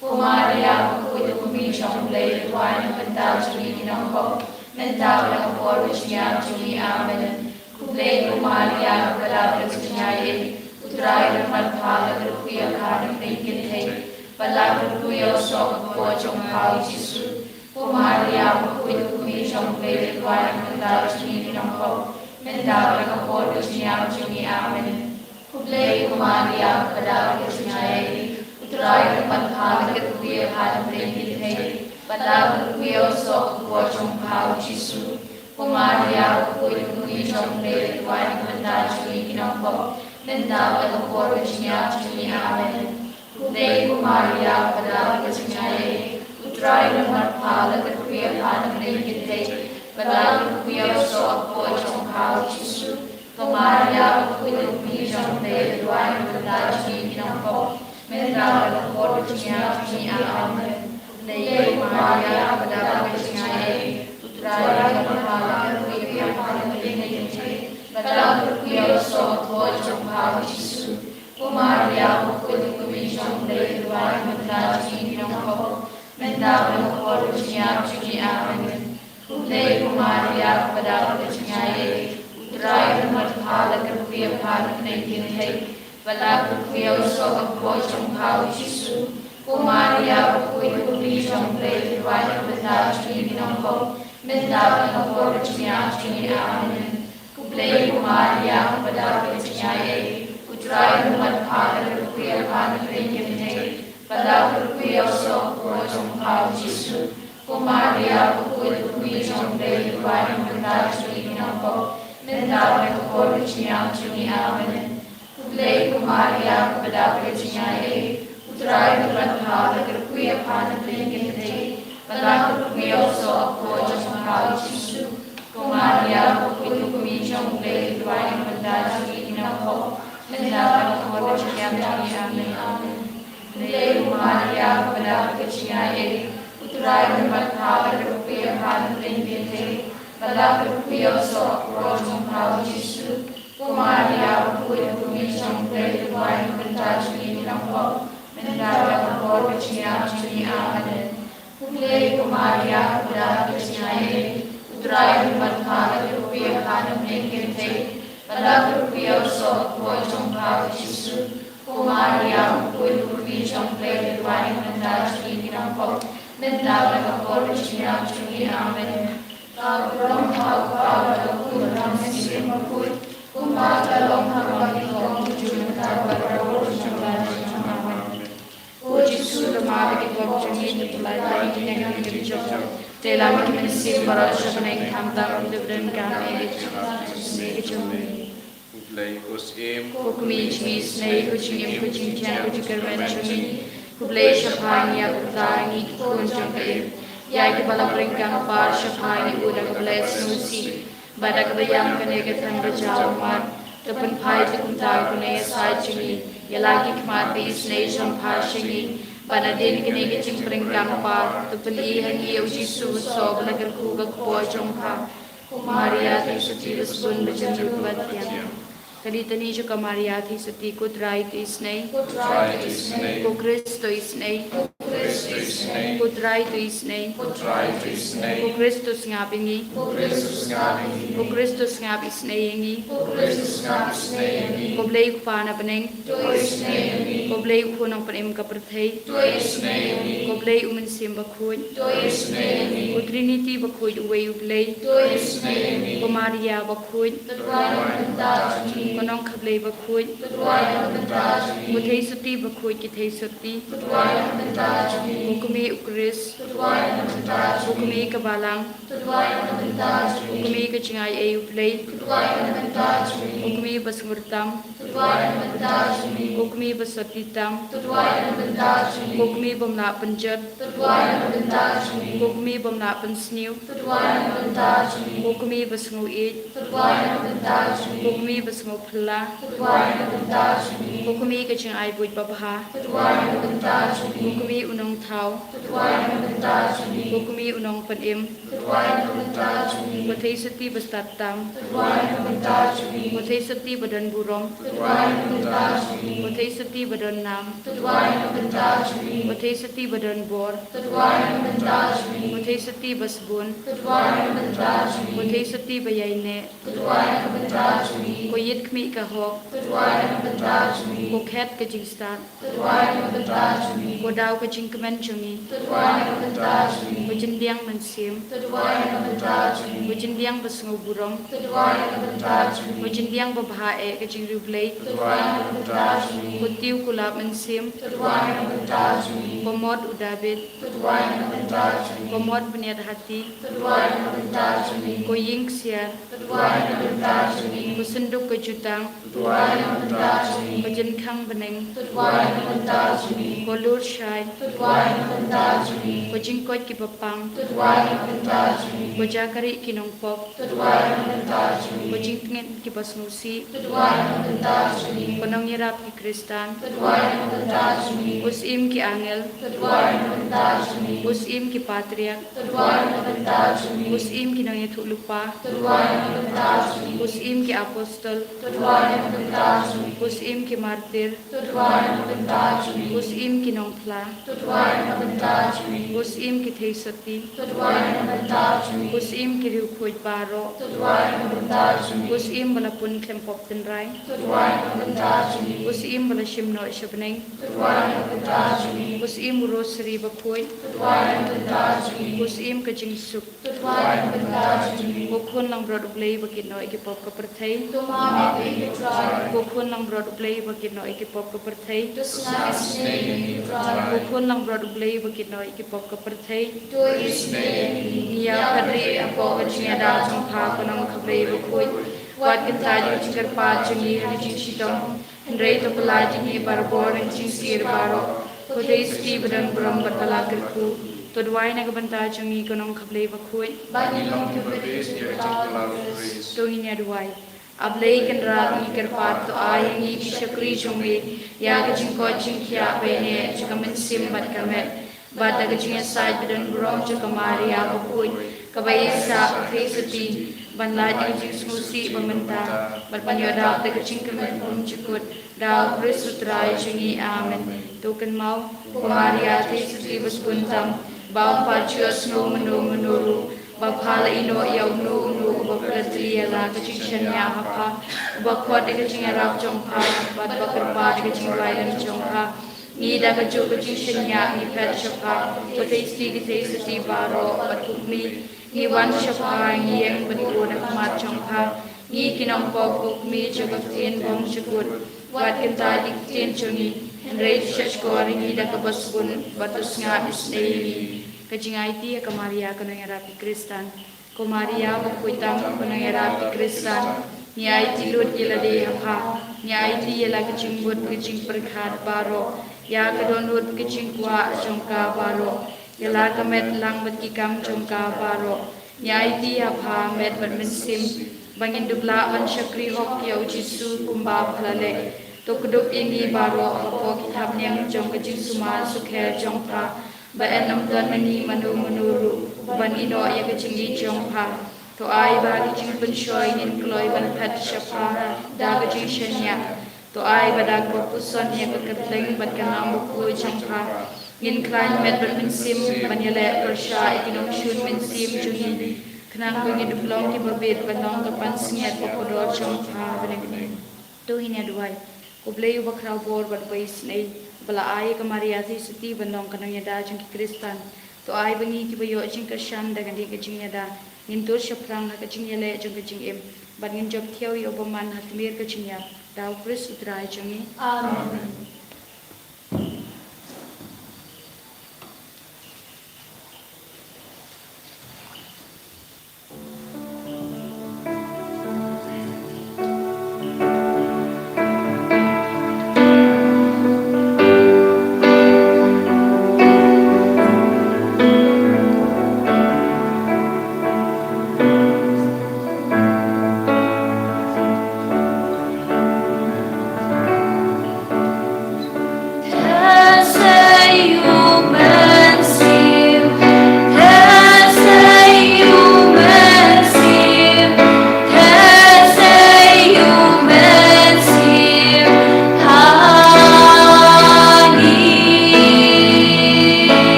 Ko Maria bakhuid, ko kmie jong U Blei, to duwai na ka bynta jong ngi ki nongpop, mynta bad ha ka por ka jingïap jong ngi. Amen. Khublei ko Maria, kaba dap da ka jingaiei, U Trai u don bad pha, la ka kyrkhu ïa pha ha ka bneng kynthei, bad la ka kyrkhu ïa u soh kaba kpoh jong pha U Jisu. Ko Maria bakhuid, ko kmie jong U Blei, to duwai na ka bynta jong ngi ki nongpop, mynta bad ha ka por ka jingïap jong ngi. Amen. Khublei ko Maria, kaba dap da ka jingaiei, U Trai u don bad pha, la ka kyrkhu ïa pha ha ka bneng kynthei, bad la ka kyrkhu ïa u soh kaba kpoh jong pha U Jisu. Ko Maria bakhuid, ko kmie jong U Blei, to duwai na ka bynta jong ngi ki nongpop, mynta bad ha ka por ka jingïap jong ngi. Amen. Khublei ko Maria, kaba dap da ka jingaiei, U Trai u don bad pha, la ka kyrkhu ïa pha ha ka bneng kynthei, bad la ka kyrkhu ïa u soh kaba kpoh jong pha U Jisu. Ko Maria bakhuid, ko kmie jong U Blei, to duwai na ka bynta jong ngi ki nongpop, mynta bad ha ka por ka jingïap jong ngi. Amen. Khublei ko Maria, kaba dap da ka jingaiei, U Trai u don bad pha, la ka kyrkhu ïa pha ha ka bneng kynthei, bad la ka kyrkhu ïa u soh kaba kpoh jong pha U Jisu. Ko Maria bakhuid, ko kmie jong U Blei, to duwai na ka bynta jong ngi ki nongpop, mynta bad ha ka por ka jingïap jong ngi. Amen. Khublei ko Maria, kaba dap da ka jingaiei, U Trai u don bad pha, la ka kyrkhu ïa pha ha ka bneng kynthei, bad la ka kyrkhu ïa u soh kaba kpoh jong pha U Jisu. Ko Maria bakhuid, ko kmie jong U Blei, to duwai na ka bynta jong ngi ki nongpop, mynta bad ha ka por ka jingïap jong ngi. Amen. Khublei ko Maria, kaba dap da ka jingaiei, U Trai u don bad pha, la ka kyrkhu ïa pha ha ka bneng kynthei, bad la ka kyrkhu ïa u soh kaba kpoh jong pha U Jisu. Ko Maria bakhuid, ko kmie jong U Blei, to duwai na ka bynta jong ngi ki nongpop, mynta bad ha ka por ka jingïap jong ngi. Amen. Khublei ko Maria, kaba dap da ka jingaiei, U Trai u don bad pha, la ka kyrkhu ïa pha ha ka bneng kynthei, bad la ka kyrkhu ïa u soh kaba kpoh jong pha U Jisu. Ko Maria bakhuid, ko kmie jong U Blei, to duwai na ka bynta jong ngi ki nongpop, mynta bad ha ka por ka jingïap jong ngi. Amen. Khublei ko Maria, kaba dap da ka jingaiei, U Trai u don bad pha, la ka kyrkhu ïa pha ha ka bneng kynthei, bad la ka kyrkhu ïa u soh kaba kpoh jong pha U Jisu. Ko Maria bakhuid, ko kmie jong U Blei, to duwai na ka bynta jong ngi ki nongpop, mynta bad ha ka por ka jingïap jong ngi. Amen. Khublei ko Maria, kaba dap da ka jingaiei, U Trai u don bad pha, la ka kyrkhu ïa pha ha ka bneng kynthei, bad la ka kyrkhu ïa u soh kaba kpoh jong pha U Jisu. Ko Maria bakhuid, ko kmie jong U Blei, to duwai na ka bynta jong ngi ki nongpop, mynta bad ha ka por ka jingïap jong ngi. Amen. Ka burom ha U Kpa bad ha U Khun bad ha U Mynsiem Bakhuid, kumba ka la long ha bymjukut, mynta bad ha ka por ka jingïap jong ngi. Amen. Ko Jisu, to map ïa ki pop jong ngi, to pyllait ïa ngi na ka diengphna jong u diabol, to ïalam ïa ki mynsiem baroh sha ka bneng, khamtam ïa kiba donkam ïa ka jingïarap jong me. Khublei ko Syiem, ko Kmie jingisynei, ko jingim, ko jingthiang, ko jingkyrmen jong ngi. Khublei sha pha ngi ïa u Kpa, ngi ki khun jong ka Im, ïa kiba la pyrkhat par sha pha ngi u da kaba la sngewsih bad da kaba ïam kane ka thang ba jaw ummat. To pynphai te kumta kumne ïa sait jong ngi, ïa la ki khmat ba isynei jong pha sha ngi, bad hadien kane ka jingpyrkhat par, to pyni ha ngi ïa u Jisu u soh ba la kyrkhu ka kpoh jong pha. Ko Maria, to ïa sngewthuh ïa ngi kiba sngewsih bad thiang. Ka Litani jong ka Maria Theisotti. Ko Trai, to isynei. Ko Trai, to isynei. Ko Khrist, to isynei. Ko Khrist, to isynei. Ko Trai, to isynei. Ko Trai, to isynei. Ko Khrist, to sngap ïa ngi. Ko Khrist, to sngap ïa ngi. Ko Khrist, to sngap isynei ïa ngi. Ko Khrist, to sngap isynei ïa ngi. Ko Blei u Kpa na bneng, to isynei ïa ngi. Ko Blei u Khun nongpynim ka pyrthei, to isynei ïa ngi. Ko Blei u Mynsiem Bakhuid, to isynei ïa ngi. Ko Trinity Bakhuid uwei U Blei, to isynei ïa ngi. Ko Maria Bakhuid, to duwai na ka bynta jong ngi. Ko Nongkhablei Bakhuid, to duwai na ka bynta jong ngi. Ko Theisotti Bakhuid ki Theisotti, to duwai na ka bynta jong ngi. Ko Kmie U Khrist, to duwai na ka bynta jong ngi. Ko Kmie ka Balang, to duwai na ka bynta jong ngi. Ko Kmie ka Jingai ei U Blei, to duwai na ka bynta jong ngi. Ko Kmie Basngewritam, to duwai na ka bynta jong ngi. Ko Kmie Basotti Tam, to duwai na ka bynta jong ngi. Ko Kmie Bymlah Pynjot, to duwai na ka bynta jong ngi. Ko Kmie Bymlah Pynsniew, to duwai na ka bynta jong ngi. Ko Kmie Basngewieit, to duwai na ka bynta jong ngi. Ko Kmie Basngewphylla, to duwai na ka bynta jong ngi. Ko Kmie ka Jingai Buit Babha, to duwai na ka bynta jong ngi. Ko Kmie U Nongthaw, to duwai na ka bynta jong ngi. Ko Kmie U Nongpynim, to duwai na ka bynta jong ngi. Ko Theisotti Bastad Tam, to duwai na ka bynta jong ngi. Ko Theisotti Badonburom, to duwai na ka bynta jong ngi. Ko Theisotti Badonnam, to duwai na ka bynta jong ngi. Ko Theisotti Badonbor, to duwai na ka bynta jong ngi. Ko Theisotti Basbun, to duwai na ka bynta jong ngi. Ko Theisotti Baïaineh, to duwai na ka bynta jong ngi. Ko Ïit Khmih ka Hok, to duwai na ka bynta jong ngi. Ko Khet ka Jingstad, to duwai na ka bynta jong ngi. Ko Daw ka Jingkmen jong ngi, to duwai na ka bynta jong ngi. Ko Jyndiang Mynsiem, to duwai na ka bynta jong ngi. Ko Jyndiang Basngewburom, to duwai na ka bynta jong ngi. Ko Jyndiang Babha eh ka Jingriewblei, to duwai na ka bynta jong ngi. Ko Tiew Kulap Mynsiem, to duwai na ka bynta jong ngi. Ko Mot u Dabid, to duwai na ka bynta jong ngi. Ko Mot Bniat Hati, to duwai na ka bynta jong ngi. Ko Ïing Ksiar, to duwai na ka bynta jong ngi. Ko Synduk ka Jutang, to duwai na ka bynta jong ngi. Ko Jynkhang Bneng, to duwai na ka bynta jong ngi. Ko Lurshai, to duwai na ka bynta jong ngi. Ko Jingkoit ki Bapang, to duwai na ka bynta jong ngi. Ko Jakari ki Nongpop, to duwai na ka bynta jong ngi. Ko Jingtngit ki Basngewsih, to duwai na ka bynta jong ngi. Ko Nongïarap ki Khristan, to duwai na ka bynta jong ngi. Ko Syiem ki Angel, to duwai na ka bynta jong ngi. Ko Syiem ki Patriarch, to duwai na ka bynta jong ngi. Ko Syiem ki Nongïathuhlypa, to duwai na ka bynta jong ngi. Ko Syiem ki Apostol, to duwai na ka bynta jong ngi. Ko Syiem ki Martir, to duwai na ka bynta jong ngi. Ko Syiem ki Nongphla, to duwai na ka bynta jong ngi. Ko Syiem ki Theisotti, to duwai na ka bynta jong ngi. Ko Syiem ki Riewkhuid baroh, to duwai na ka bynta jong ngi. Ko Syiem ba la pun khlem pop tynrai, to duwai na ka bynta jong ngi. Ko Syiem ba la shim noh sha bneng, to duwai na ka bynta jong ngi. Ko Syiem u Rosary Bakhuid, to duwai na ka bynta jong ngi. Ko Syiem ka Jingsuk, to duwai na ka bynta jong ngi. Ko Khun Langbrot U Blei ba kit noh ïa ki pop ka pyrthei, to map ïa ngi ko Trai. Ko Khun Langbrot U Blei ba kit noh ïa ki pop ka pyrthei, to sngap isynei ïa ngi ko Trai. Ko Khun Langbrot U Blei ba kit noh ïa ki pop ka pyrthei, to isynei ïa ngi. Ngi ïakynduh hapoh ka jingïada jong pha ko Nongkhablei Bakhuid, wat kyntait ïa ka jingkyrpad jong ngi ha ka jingshitom, hynrei to pyllait ïa ngi barabor na ki jingsyier baroh. Ko Theisotti badonburom bad ba la kyrkhu, to duwai na ka bynta jong ngi ko Nongkhablei Bakhuid, ba ngin long kiba bit ïa ka jingpyllait u Khrist. To ngin ïa duwai. A Blei Kynrad, ngi kyrpad, to ai ha ngi ki shakri jong me ïa ka jingkoit jingkhiah baieit jong ka mynsiem bad ka met, bad da ka jingïasaid badonburom jong ka Maria Bakhuid kaba ïaishah, ka Theisotti, ban lait ïa ka jingsngewsih ba mynta bad ban ïoh dap da ka jingkmen umjukut, da U Khrist U Trai jong ngi. Amen. To kynmaw, ko Maria Theisotti basbun tam, ba ym pat ju ïohsngew mynno mynno ruh ba pha la ïehnoh ïa uno uno uba pynlong ïa la ka jingshaniah ha pha, uba khot ïa ka jingïarap jong pha bad ba kyrpad ïa ka jingrwai jong pha. Ngi da kajuh ka jingshaniah ngi phet sha pha, ko Theisotti ki Theisotti baroh bad ko Kmie. Ngi wan sha pha, ngi ïeng bad bun ha khmat jong pha. Ngi ki nongpop, ko Kmie jong ka ktien bymjukut, wat kyntait ïa ki ktien jong ngi, hynrei to shahshkor ïa ngi da kaba sbun bad to sngap isynei ïa ngi. Ka jingaiti ïa ka Maria ka nongïarap ki Khristan. Ko Maria bakhuid tam, ko nongïarap ki Khristan, ngi aiti lut ïa lade ha pha. Ngi aiti ïa la ka jingmut, ka jingpyrkhat baroh, ïa ka dohnud, ka jingkwah jong ka baroh, ïa la ka met lang bad ki kam jong ka baroh. Ngi aiti ha pha met bad mynsiem ba ngin dup lah ban shakri hok ïa U Jisu kumba pha la leh. To kdup ïa ngi baroh hapoh ki thapniang jong ka jingsumar sukher jong pha, ba yn ym don nangne mano mano ruh ban ïehnoh ïa ka jingïeit jong pha. To ai ba ha ka jingpynshoi ngin kloi ban phet shaphrang da ka jingshaniah. To ai ba da kaba puson ïa ka kyrteng bad ka nam bakhuid jong pha, ngin khlaiñ met bad mynsiem ban ïaleh pyrshah ïa ki nongshun mynsiem jong ngi, khnang ba ngin ym long kiba bit ban long ka pansngiat bakordor jong pha. Bad ngin To ngin ïa duwai. Ko Blei uba khraw bor bad uba isynei, uba la ai ïa ka Maria Theisotti ban long ka nongïada jong ki Khristan, to ai ba ngi kiba ïoh jingkyrshan da kane ka jingïada, ngin tur shaphrang ha ka jingïaleh jong ka jingim, bad ngin jop thiaw ïa u bymman ha khmih ka jingïap, da U Khrist U Trai jong ngi. Amen.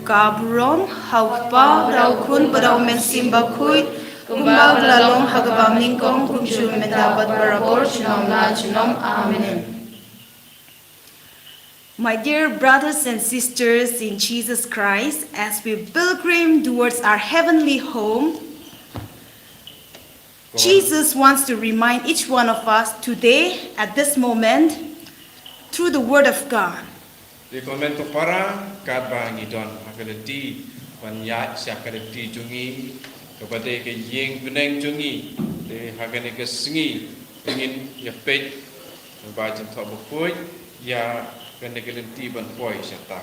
Ka burom ha U Kpa bad ha U Khun bad ha U Mynsiem Bakhuid, kumba ka la long ha kaba nyngkong, kumjuh mynta bad barabor, junom la junom. Amen. My dear brothers and sisters in Jesus Christ, as we pilgrim towards our heavenly home, Jesus wants to remind each one of us today, at this moment, through the Word of God. Te ko hynmen ko para, katba ngi don ha ka lynti ban ïaid sha ka lynti jong ngi, kaba dei ka ïing bneng jong ngi, te ha kane ka sngi te ngin ïa peit, ba jingthoh bakhuid ïa kane ka lynti ban poi shata.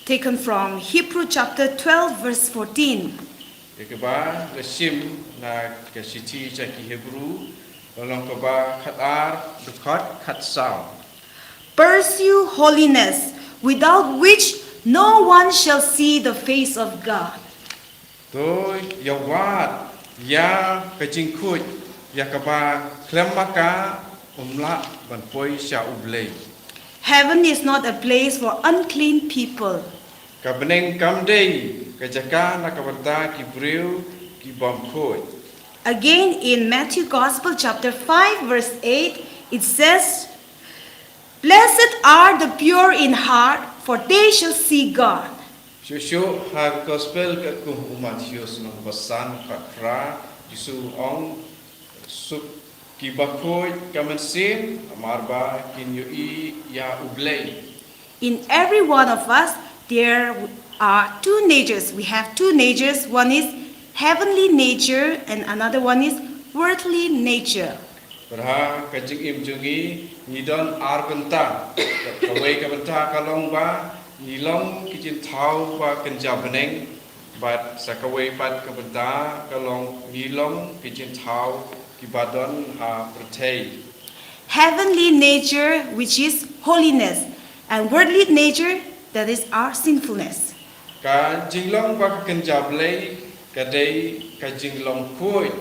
Taken from Hebrew chapter twelve, verse fourteen. Ïa kaba la shim na ka shithi sha ki Hebru, lynnong kaba khatar, dkhot khatsaw. Pursue holiness, without which no one shall see the face of God. To ïa wad ïa ka jingkhuid, ïa kaba khlem ma ka ym lah ban poi sha U Blei. Heaven is not a place for unclean people. Ka bneng kam dei ka jaka na ka bynta ki briew ki bym khuid. Again, in Matthew Gospel chapter five, verse eight, it says, Blessed are the pure in heart, for they shall see God. Shuh shuh ha ka gospel katkum u Mathaios lynnong ba san, dkhot phra, Jisu u ong, suk ki bakhuid ka mynsiem, namar ba kin ïohi ïa U Blei. In every one of us, there are two natures. We have two natures. One is heavenly nature and another one is worldly nature. Bad ha ka jingim jong ngi, ngi don ar bynta. Kawei ka bynta ka long ba ngi long ki jingthaw ba kynja bneng, bad sa kawei pat ka bynta ka long ngi long ki jingthaw kiba don ha pyrthei. Heavenly nature, which is holiness, and worldly nature, that is our sinfulness. Ka jinglong ba ka kynja Blei ka dei ka jinglong khuid,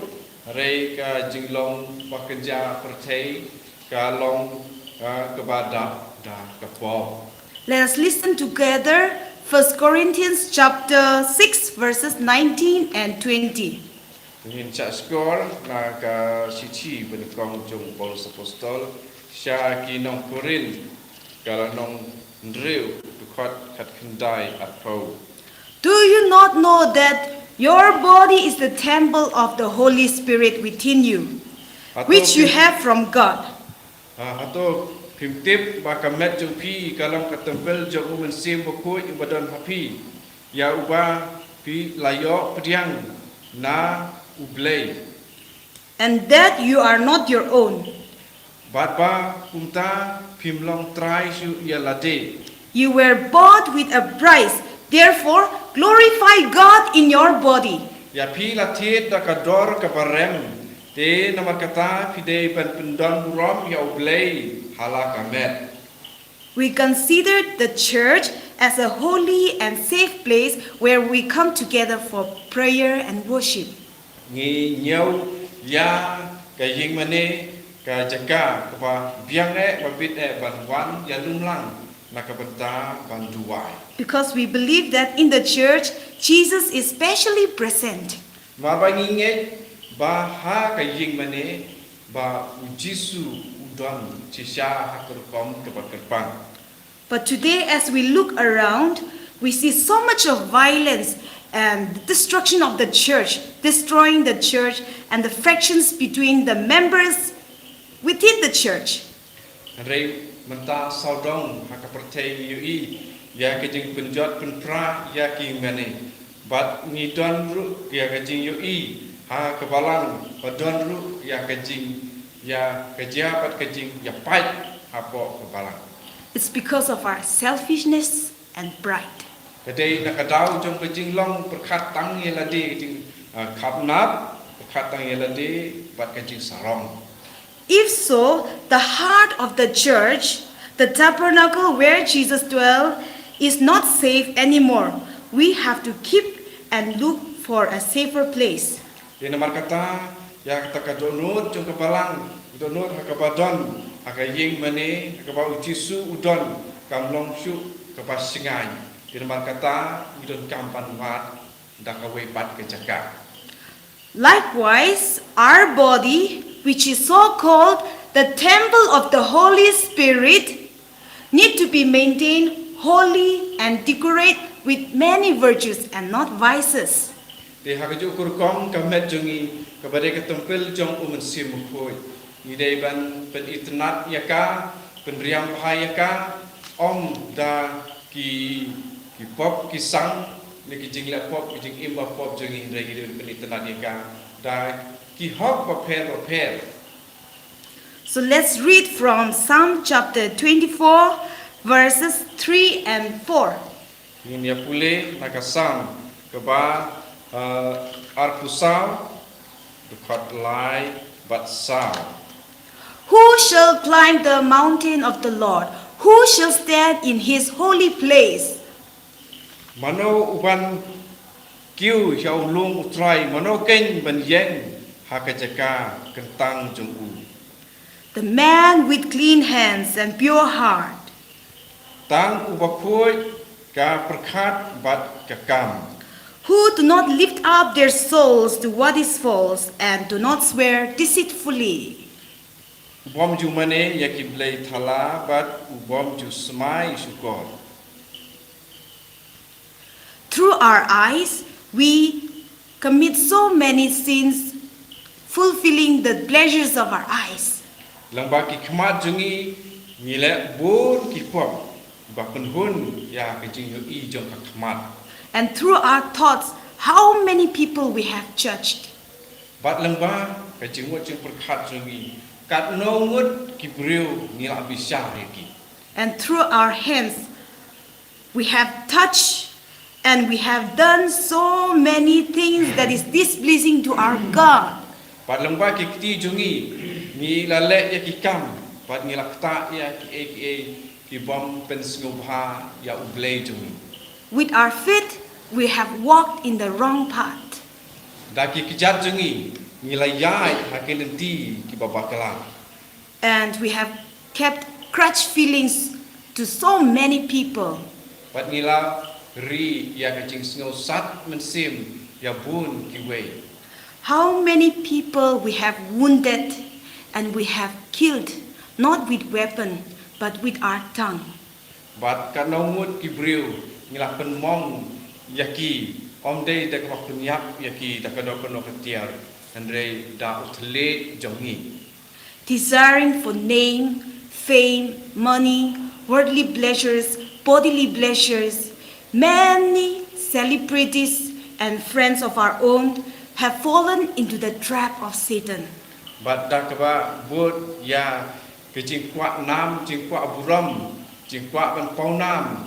hynrei ka jinglong ba kynja pyrthei ka long, ah, kaba dap da ka pop. Let us listen together First Corinthians chapter six, verses nineteen and twenty. Ngin shah shkor na ka shithi banyngkong jong u Paulus Apostol sha ki nong Korinth, ka lynnong hynriew, dkhot khatkhyndai arphew. Do you not know that your body is the temple of the Holy Spirit within you, which you have from God? Ha, hato phim tip ba ka met jong phi ka long ka templ jong u Mynsiem Bakhuid uba don ha phi, ïa uba phi la ïoh pdiang na U Blei? And that you are not your own. Bad ba kumta phim long trai shuh ïa lade. You were bought with a price. Therefore, glorify God in your body. Ïa phi la thied da ka dor kaba rem. Te namar kata phi dei ban pyndon burom ïa U Blei ha la ka met. We considered the church as a holy and safe place where we come together for prayer and worship. Ngi ñiew ïa ka ïingmane ka jaka kaba biang eh ba bit eh ban wan ïalumlang na ka bynta ban duwai. Because we believe that in the church, Jesus is specially present. Namar ba ngi ngeit ba ha ka ïingmane ba u Jisu u don shisha ha ka rukom kaba kyrpang. But today, as we look around, we see so much of violence and the destruction of the church, destroying the church and the fractions between the members within the church. Hynrei mynta sawdong ha ka pyrthei ngi ïohi ïa ka jingpynjot pynpra ïa ki ïingmane. Bad ngi don ruh ïa ka jingïohi ha ka balang, bad don ruh ïa ka jing, ïa ka jia bad ka jingïapait hapoh ka balang. It's because of our selfishness and pride. Ka dei na ka daw jong ka jinglong pyrkhat tang ïa lade, ka jing, ah, khapnap, pyrkhat tang ïa lade bad ka jingsarong. If so, the heart of the church, the tabernacle where Jesus dwelt, is not safe anymore. We have to keep and look for a safer place. Te namar kata, ïa kata ka dohnud jong ka balang, dohnud ha kaba don, ha ka ïingmane, ha kaba u Jisu u don, kam long shuh kaba shngaiñ. Te namar kata, ngi donkam ban wad da kawei pat ka jaka. Likewise, our body, which is so called the temple of the Holy Spirit, need to be maintained holy and decorate with many virtues and not vices. Te ha kajuh ka rukom ka met jong ngi kaba dei ka templ jong u Mynsiem Bakhuid, ngi dei ban pynitynnad ïa ka, pynriam bha ïa ka, ym da ki, ki pop ki sang, ne ki jingleh pop, ki jingim ba pop jong ngi, hynrei ngi dei ban pynitynnad ïa ka da ki hok bapher bapher. So let's read from Psalm chapter twenty-four, verses three and four. Ngin ïa pule na ka Salm kaba, eh, arphew saw, dkhot lai bad saw. Who shall climb the mountain of the Lord? Who shall stand in his holy place? Mano uban kiew sha u lum U Trai, mano keiñ ban ïeng ha ka jaka kyntang jong u? The man with clean hands and pure heart. Tang uba khuid ka pyrkhat bad ka kam. Who do not lift up their souls to what is false and do not swear deceitfully. U bym ju mane ïa ki blei thala bad u bym ju smai shukor. Through our eyes, we commit so many sins, fulfilling the pleasures of our eyes. Lyngba ki khmat jong ngi, ngi leh bun ki pop ba pynhun ïa ka jingïohi jong ka khmat. And through our thoughts, how many people we have judged. Bad lyngba ka jingmut jingpyrkhat jong ngi, katno ngut ki briew ngi la bishar ïa ki. And through our hands, we have touched and we have done so many things that is displeasing to our God. Bad lyngba ki kti jong ngi, ngi la leh ïa ki kam bad ngi la ktah ïa kiei kiei ki bym pynsngewbha ïa U Blei jong ngi. With our feet, we have walked in the wrong path. Da ki kjat jong ngi, ngi la ïaid ha ki lynti kiba bakla. And we have kept grudge feelings to so many people. Bad ngi la ri ïa ka jingsngewsat mynsiem ïa bun kiwei. How many people we have wounded and we have killed, not with weapon, but with our tongue. Bad katno ngut ki briew ngi la pynmong ïa ki, ym dei da kaba pynïap ïa ki da kano kano ka tiar, hynrei da u thylliej jong ngi. Desiring for name, fame, money, worldly pleasures, bodily pleasures, many celebrities and friends of our own have fallen into the trap of Satan. Bad da kaba bud ïa ka jingkwah nam, jingkwah burom, jingkwah ban paw nam,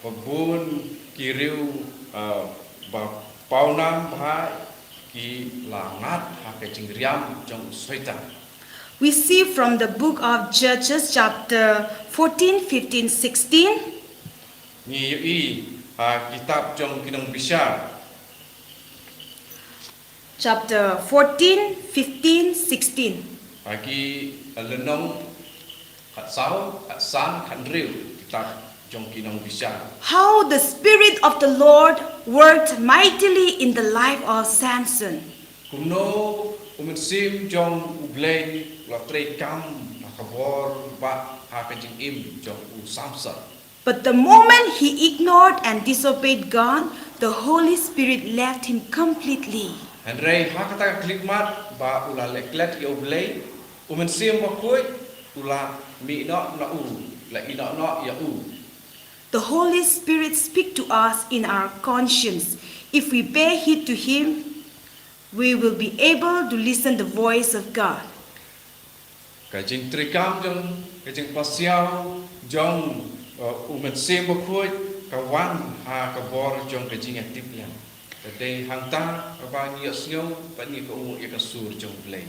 ba bun ki riew, uh, ba paw nam bha ki la ngat ha ka jingriam jong u Soitan. We see from the book of Judges, chapter fourteen, fifteen, sixteen. Ngi ïohi ha kitab jong ki nongbishar. Chapter fourteen, fifteen, sixteen. Ha ki lynnong khatsaw, khatsan, khathynriew kitab jong ki nongbishar. How the Spirit of the Lord worked mightily in the life of Samson. Kumno u mynsiem jong U Blei u la trei kam ha ka bor bad ha ka jingim jong u Samson. But the moment he ignored and disobeyed God, the Holy Spirit left him completely. Hynrei ha kata ka khyllipmat ba u la leh klet ïa U Blei, u Mynsiem Bakhuid u la mih noh na u, la ïeh noh ïa u. The Holy Spirit speak to us in our conscience. If we bear heed to him, we will be able to listen the voice of God. Ka jingtrei kam jong, ka jingpasiaw jong, uh, u Mynsiem Bakhuid ka wan ha ka bor jong ka jingïatiplem. Ka dei hangta kaba ngi ïohsngew bad ngi kohnguh ïa ka sur jong U Blei.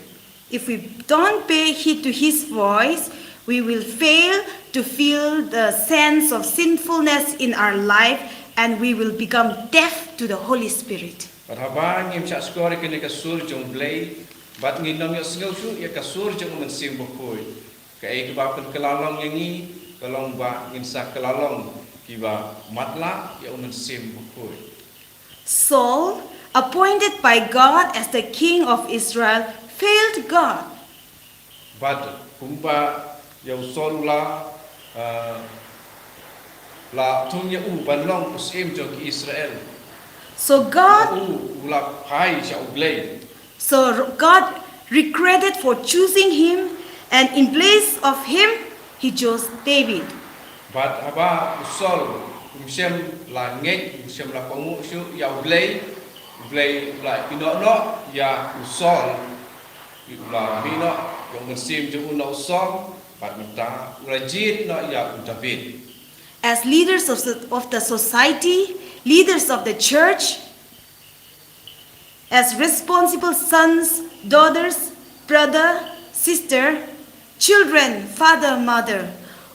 If we don't pay heed to his voice, we will fail to feel the sense of sinfulness in our life and we will become deaf to the Holy Spirit. Bad haba ngim shah shkor ïa kane ka sur jong U Blei bad ngim ïohsngew shuh ïa ka sur jong u Mynsiem Bakhuid, kaei kaba pynkylla long ïa ngi ka long ba ngin sa kylla long kiba matlah ïa u Mynsiem Bakhuid. Saul, appointed by God as the king of Israel, failed God. Bad kumba ïa u Saul u la, uh, la thung ïa u ban long u syiem jong ki Israel. So God, u, u la phai sha U Blei. So God regretted for choosing him, and in place of him, he chose David. Bad haba u Saul um shym la ngeit, um shym la kohnguh shuh ïa U Blei, U Blei u la ïehnoh noh ïa u Saul, u la mih noh ïa u mynsiem jong u na u Saul, bad mynta u la jied noh ïa u David. As leaders of the, of the society, leaders of the church, as responsible sons, daughters, brother, sister, children, father, mother,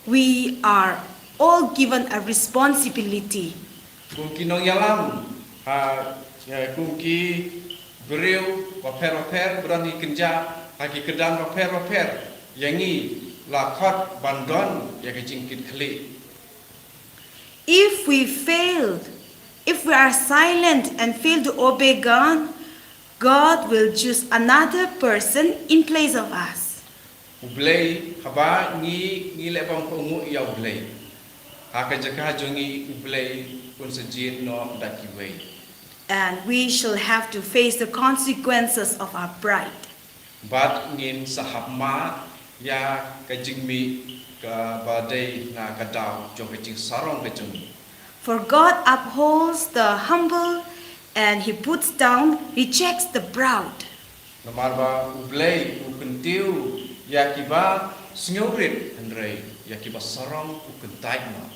we are all given a responsibility. Kum ki nongïalam, ha, kum ki briew bapher bapher, ba don hi kynja ha ki kyrdan bapher bapher, ïa ngi la khot ban don ïa ka jingkitkhlieh. If we fail, if we are silent and fail to obey God, God will choose another person in place of us. U Blei, haba ngi, ngi leh bam kohnguh ïa U Blei, ha ka jaka jong ngi U Blei un sa jied noh da kiwei. And we shall have to face the consequences of our pride. Bad ngin sa hap mad ïa ka jingmih kaba dei na ka daw jong ka jingsarong ka jong ngi. For God upholds the humble and he puts down, rejects the proud. Namar ba U Blei u kyntiew ïa kiba sngewrit, hynrei ïa kiba sarong u kyntait noh.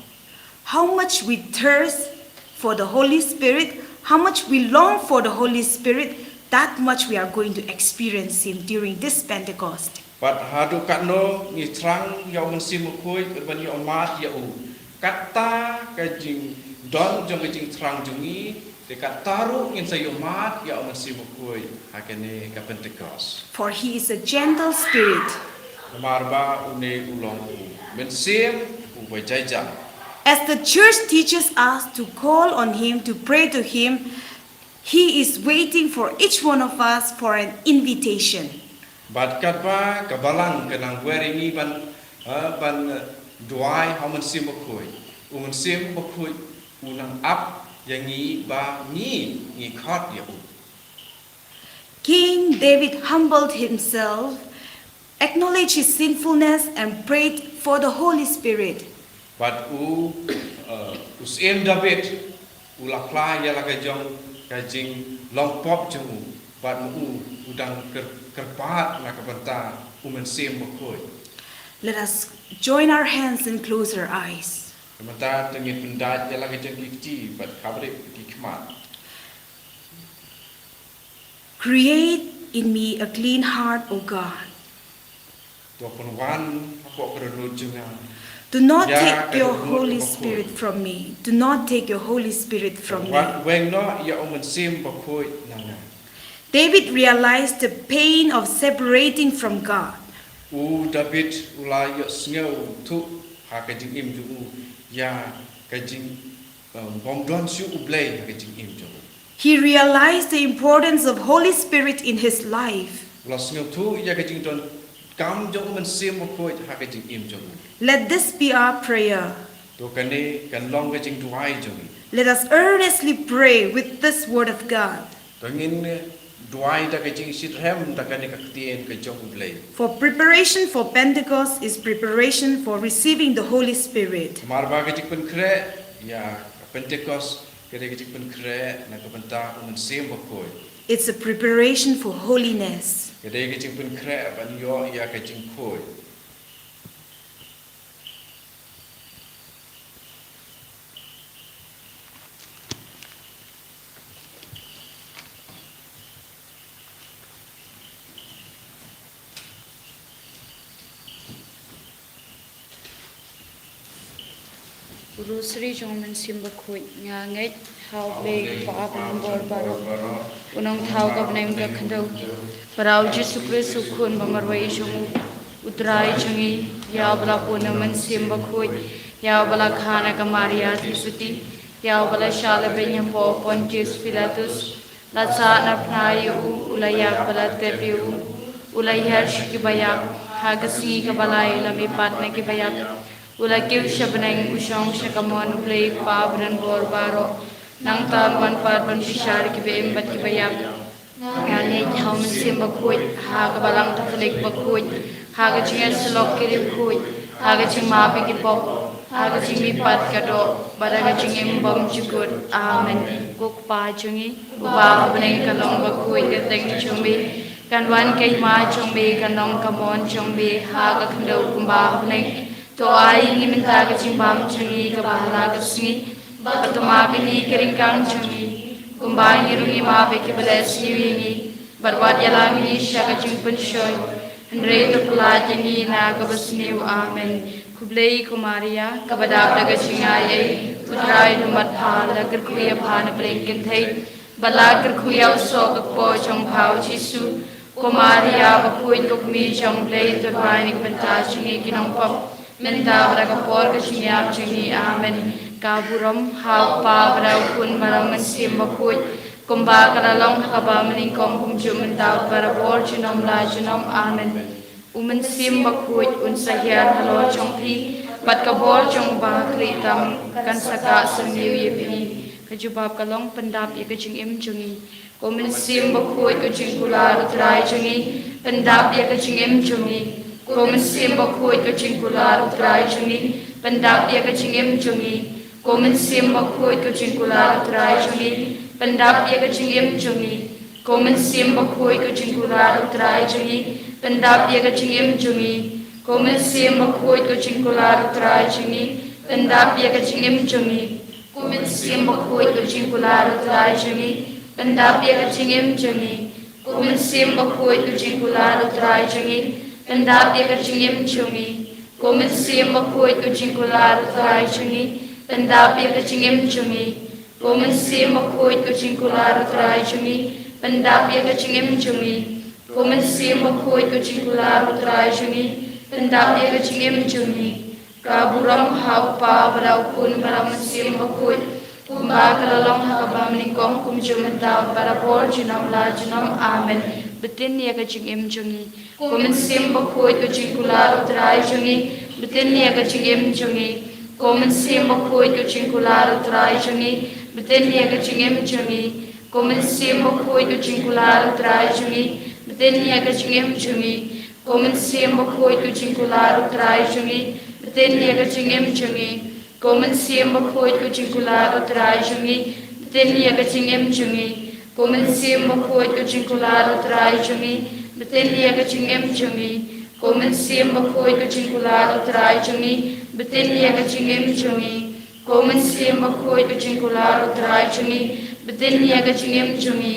How much we thirst for the Holy Spirit, how much we long for the Holy Spirit, that much we are going to experience him during this Pentecost. Bad haduh katno ngi thrang ïa U Mynsiem Bakhuid, bad ban ïoh mad ïa u, kata ka jingdon jong ka jingthrang jong ngi, te kata ruh ngin sa ïoh mad ïa U Mynsiem Bakhuid ha kane ka Pentecost. For he is a gentle spirit. Namar ba une u long u mynsiem uba jai jam. As the church teaches us to call on him, to pray to him, he is waiting for each one of us for an invitation. Bad katba ka Balang ka nang wer ïa ngi ban, eh, ban, eh, duwai ha U Mynsiem Bakhuid, U Mynsiem Bakhuid u nang ap ïa ngi ba ngi, ngi khot ïa u. King David humbled himself, acknowledged his sinfulness, and prayed for the Holy Spirit. Bad u, uh, u Syiem David u la phla ïa la ka jong ka jinglong pop jong u, bad u, u dang kyr-, kyrpad na ka bynta U Mynsiem Bakhuid. Let us join our hands and close our eyes. Ka bynta to ngin pyndait ïa la ka jong ki kti bad khabrip ki khmat. Create in me a clean heart, O God. To pynwan hapoh ka dohnud jong nga. Do not take your Holy Spirit from me. Do not take your Holy Spirit from me. Wat weng noh ïa U Mynsiem Bakhuid na nga. David realized the pain of separating from God. U David u la ïohsngew thuh ha ka jingim jong u ïa ka jing, um, bym don shuh U Blei ha ka jingim jong u. He realized the importance of Holy Spirit in his life. U la sngewthuh ïa ka jingdonkam jong U Mynsiem Bakhuid ha ka jingim jong u. Let this be our prayer. To kane kan long ka jingduwai jong ngi. Let us earnestly pray with this word of God. To ngin duwai da ka jingshitrhem da kane ka ktien ka jong U Blei. For preparation for Pentecost is preparation for receiving the Holy Spirit. Namar ba ka jingpynkhreh ïa ka Pentecost ka dei ka jingpynkhreh na ka bynta U Mynsiem Bakhuid. It's a preparation for holiness. Ka dei ka jingpynkhreh ban ïoh ïa ka jingkhuid. U Rosary jong U Mynsiem Bakhuid. Nga ngeit ha U Blei Kpa uba don bor baroh, U Nongthaw ka bneng ka khyndew, bad ha U Jisu Khrist U Khun ba marwei jong u, U Trai jong ngi, ïa uba la pun na U Mynsiem Bakhuid, ïa uba la kha na ka Maria theisotti, ïa uba la shah lehbeiñ hapoh Pontius Pilatus, la sah na phna ïa u, u la ïap bad la tep ïa u, u la hiar sha ki baïap, ha ka sngi kaba lai u la mihpat na ki baïap, u la kiew sha bneng, u shong sha kamon U Blei Kpa uba don bor baroh. Nangta un wan pat ban bishar ïa ki ba im bad ki baïap. Nga ngeit ha U Mynsiem Bakhuid, ha ka Balang Katholik bakhuid, ha ka jingïasyllok ki riewkhuid, ha ka jingmap ïa ki pop, ha ka jingmihpat ka doh, bad ha ka jingim bymjukut. Amen. Ko Kpa jong ngi uba ha bneng, ka long bakhuid ka kyrteng jong me. Kan wan ka hima jong me, kan long ka mon jong me ha ka khyndew kumba ha bneng. To ai ïa ngi mynta ka jingbam jong ngi kaba ha la ka sngi, bad to map ïa ngi ka ryngkang jong ngi, kumba ngi ruh ngi map ïa ki ba leh sniew ïa ngi, bad wat ïalam ïa ngi sha ka jingpynshoi, hynrei to pyllait ïa ngi na ka basniew. Amen. Khublei ko Maria, kaba dap da ka jingai ei, U Trai u don bad pha, la kyrkhu ïa pha na pdeng kynthei, bad la kyrkhu ïa u soh ka kpoh jong pha U Jisu. Ko Maria bakhuid, ko Kmie jong U Blei, to duwai na ka bynta jong ngi ki nongpop, mynta bad ha ka por ka jingïap jong ngi. Amen. Ka burom ha U Kpa bad ha U Khun bad ha U Mynsiem Bakhuid, kumba ka la long ha kaba mynnyngkong, kumjuh mynta bad barabor, junom la junom. Amen. U Mynsiem Bakhuid un sa hiar halor jong phi, bad ka bor jong u Bakhlieh tam kan sa kah syrngiew ïa phi. Ka jubab ka long: Pyndap ïa ka jingim jong ngi. Ko Mynsiem Bakhuid, ko jingkular U Trai jong ngi, pyndap ïa ka jingim jong ngi. Ko Mynsiem Bakhuid, ko jingkular U Trai jong ngi, pyndap ïa ka jingim jong ngi. Ko Mynsiem Bakhuid, ko jingkular U Trai jong ngi, pyndap ïa ka jingim jong ngi. Ko Mynsiem Bakhuid, ko jingkular U Trai jong ngi, pyndap ïa ka jingim jong ngi. Ko Mynsiem Bakhuid, ko jingkular U Trai jong ngi, pyndap ïa ka jingim jong ngi. Ko Mynsiem Bakhuid, ko jingkular U Trai jong ngi, pyndap ïa ka jingim jong ngi. Ko Mynsiem Bakhuid, ko jingkular U Trai jong ngi, pyndap ïa ka jingim jong ngi. Ko Mynsiem Bakhuid, ko jingkular U Trai jong ngi, pyndap ïa ka jingim jong ngi. Ko Mynsiem Bakhuid, ko jingkular U Trai jong ngi, pyndap ïa ka jingim jong ngi. Ko Mynsiem Bakhuid, ko jingkular U Trai jong ngi, pyndap ïa ka jingim jong ngi. Ka burom ha U Kpa, bad ha U Khun, bad ha U Mynsiem Bakhuid, kumba ka la long ha kaba nyngkong, kumjuh mynta, barabor, junom la junom. Amen. Btin ïa ka jingim jong ngi. Ko Mynsiem Bakhuid, ko jingkular U Trai jong ngi, btin ïa ka jingim jong ngi. Ko Mynsiem Bakhuid, ko jingkular U Trai jong ngi, btin ïa ka jingim jong ngi. Ko Mynsiem Bakhuid, ko jingkular U Trai jong ngi, btin ïa ka jingim jong ngi. Ko Mynsiem Bakhuid, ko jingkular U Trai jong ngi, btin ïa ka jingim jong ngi. Ko Mynsiem Bakhuid, ko jingkular U Trai jong ngi, btin ïa ka jingim jong ngi. Ko Mynsiem Bakhuid, ko jingkular U Trai jong ngi, btin ïa ka jingim jong ngi. Ko Mynsiem Bakhuid, ko jingkular U Trai jong ngi, btin ïa ka jingim jong ngi. Ko Mynsiem Bakhuid, ko jingkular U Trai jong ngi, btin ïa ka jingim jong ngi.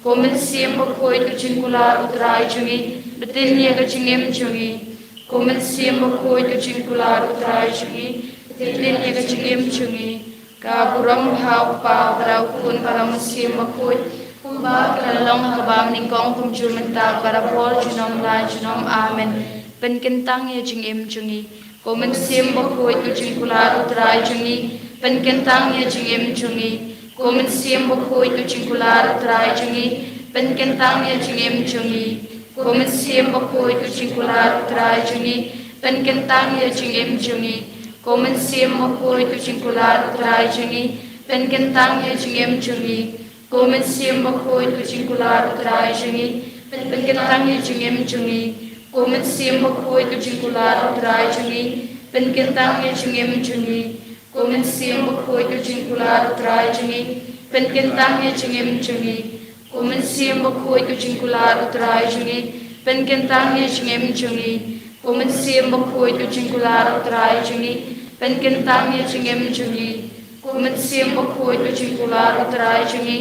Ko Mynsiem Bakhuid, ko jingkular U Trai jong ngi, btin ïa ka jingim jong ngi. Ko Mynsiem Bakhuid, ko jingkular U Trai jong ngi, btin ïa ka jingim jong ngi. Ka burom ha U Kpa, bad ha U Khun, bad ha U Mynsiem Bakhuid, kumba ka la long ha kaba nyngkong, kumjuh mynta, barabor, junom la junom. Amen. Pynkyntang ïa jingim jong ngi. Ko Mynsiem Bakhuid, ko jingkular U Trai jong ngi, pynkyntang ïa jingim jong ngi. Ko Mynsiem Bakhuid, ko jingkular U Trai jong ngi, pynkyntang ïa jingim jong ngi. Ko Mynsiem Bakhuid, ko jingkular U Trai jong ngi, pynkyntang ïa jingim jong ngi. Ko Mynsiem Bakhuid, ko jingkular U Trai jong ngi, pynkyntang ïa jingim jong ngi. Ko Mynsiem Bakhuid, ko jingkular U Trai jong ngi, pynkyntang ïa jingim jong ngi. Ko Mynsiem Bakhuid, ko jingkular U Trai jong ngi, pynkyntang ïa jingim jong ngi. Ko Mynsiem Bakhuid, ko jingkular U Trai jong ngi, pynkyntang ïa jingim jong ngi. Ko Mynsiem Bakhuid, ko jingkular U Trai jong ngi, pynkyntang ïa jingim jong ngi. Ko Mynsiem Bakhuid, ko jingkular U Trai jong ngi, pynkyntang ïa jingim jong ngi. Ko Mynsiem Bakhuid, ko jingkular U Trai jong ngi,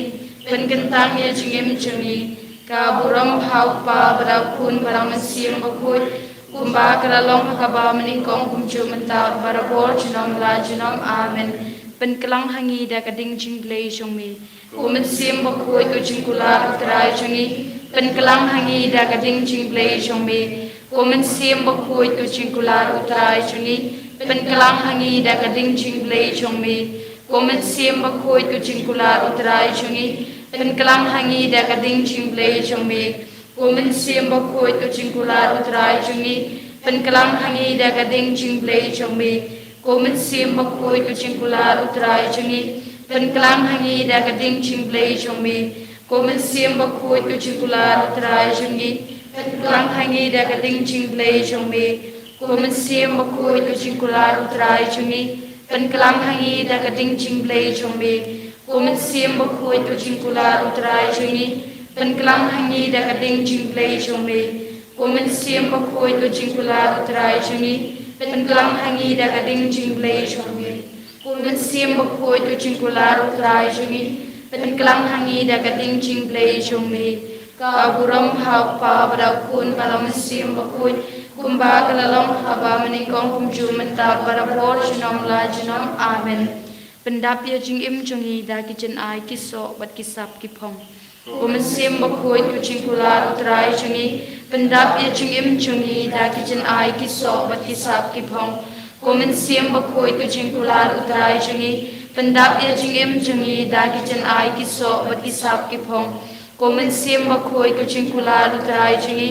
pynkyntang ïa jingim jong ngi. Ka burom ha U Kpa, bad ha U Khun, bad ha U Mynsiem Bakhuid, kumba ka la long ha kaba nyngkong, kumjuh mynta, barabor, junom la junom. Amen. Pynklang ha ngi da ka ding jingblei jong me. Ko Mynsiem Bakhuid, ko jingkular U Trai jong ngi, pynklang ha ngi da ka ding jingblei jong me. Ko Mynsiem Bakhuid, ko jingkular U Trai jong ngi, pynklang ha ngi da ka ding jingblei jong me. Ko Mynsiem Bakhuid, ko jingkular U Trai jong ngi, pynklang ha ngi da ka ding jingblei jong me. Ko Mynsiem Bakhuid, ko jingkular U Trai jong ngi, pynklang ha ngi da ka ding jingblei jong me. Ko Mynsiem Bakhuid, ko jingkular U Trai jong ngi, pynklang ha ngi da ka ding jingblei jong me. Ko Mynsiem Bakhuid, ko jingkular U Trai jong ngi, pynklang ha ngi da ka ding jingblei jong me. Ko Mynsiem Bakhuid, ko jingkular U Trai jong ngi, pynklang ha ngi da ka ding jingblei jong me. Ko Mynsiem Bakhuid, ko jingkular U Trai jong ngi, pynklang ha ngi da ka ding jingblei jong me. Ko Mynsiem Bakhuid, ko jingkular U Trai jong ngi, pynklang ha ngi da ka ding jingblei jong me. Ko Mynsiem Bakhuid, ko jingkular U Trai jong ngi, pynklang ha ngi da ka ding jingblei jong me. Ka burom ha U Kpa, bad ha U Khun, bad ha U Mynsiem Bakhuid, kumba ka la long ha kaba nyngkong, kumjuh mynta, barabor, junom la junom. Amen. Pyndap ïa jingim jong ngi da ki jingai ki soh bad ki sap ki phong. Ko Mynsiem Bakhuid, ko jingkular U Trai jong ngi, pyndap ïa jingim jong ngi da ki jingai ki soh bad ki sap ki phong. Ko Mynsiem Bakhuid, ko jingkular U Trai jong ngi, pyndap ïa jingim jong ngi da ki jingai ki soh bad ki sap ki phong. Ko Mynsiem Bakhuid, ko jingkular U Trai jong ngi,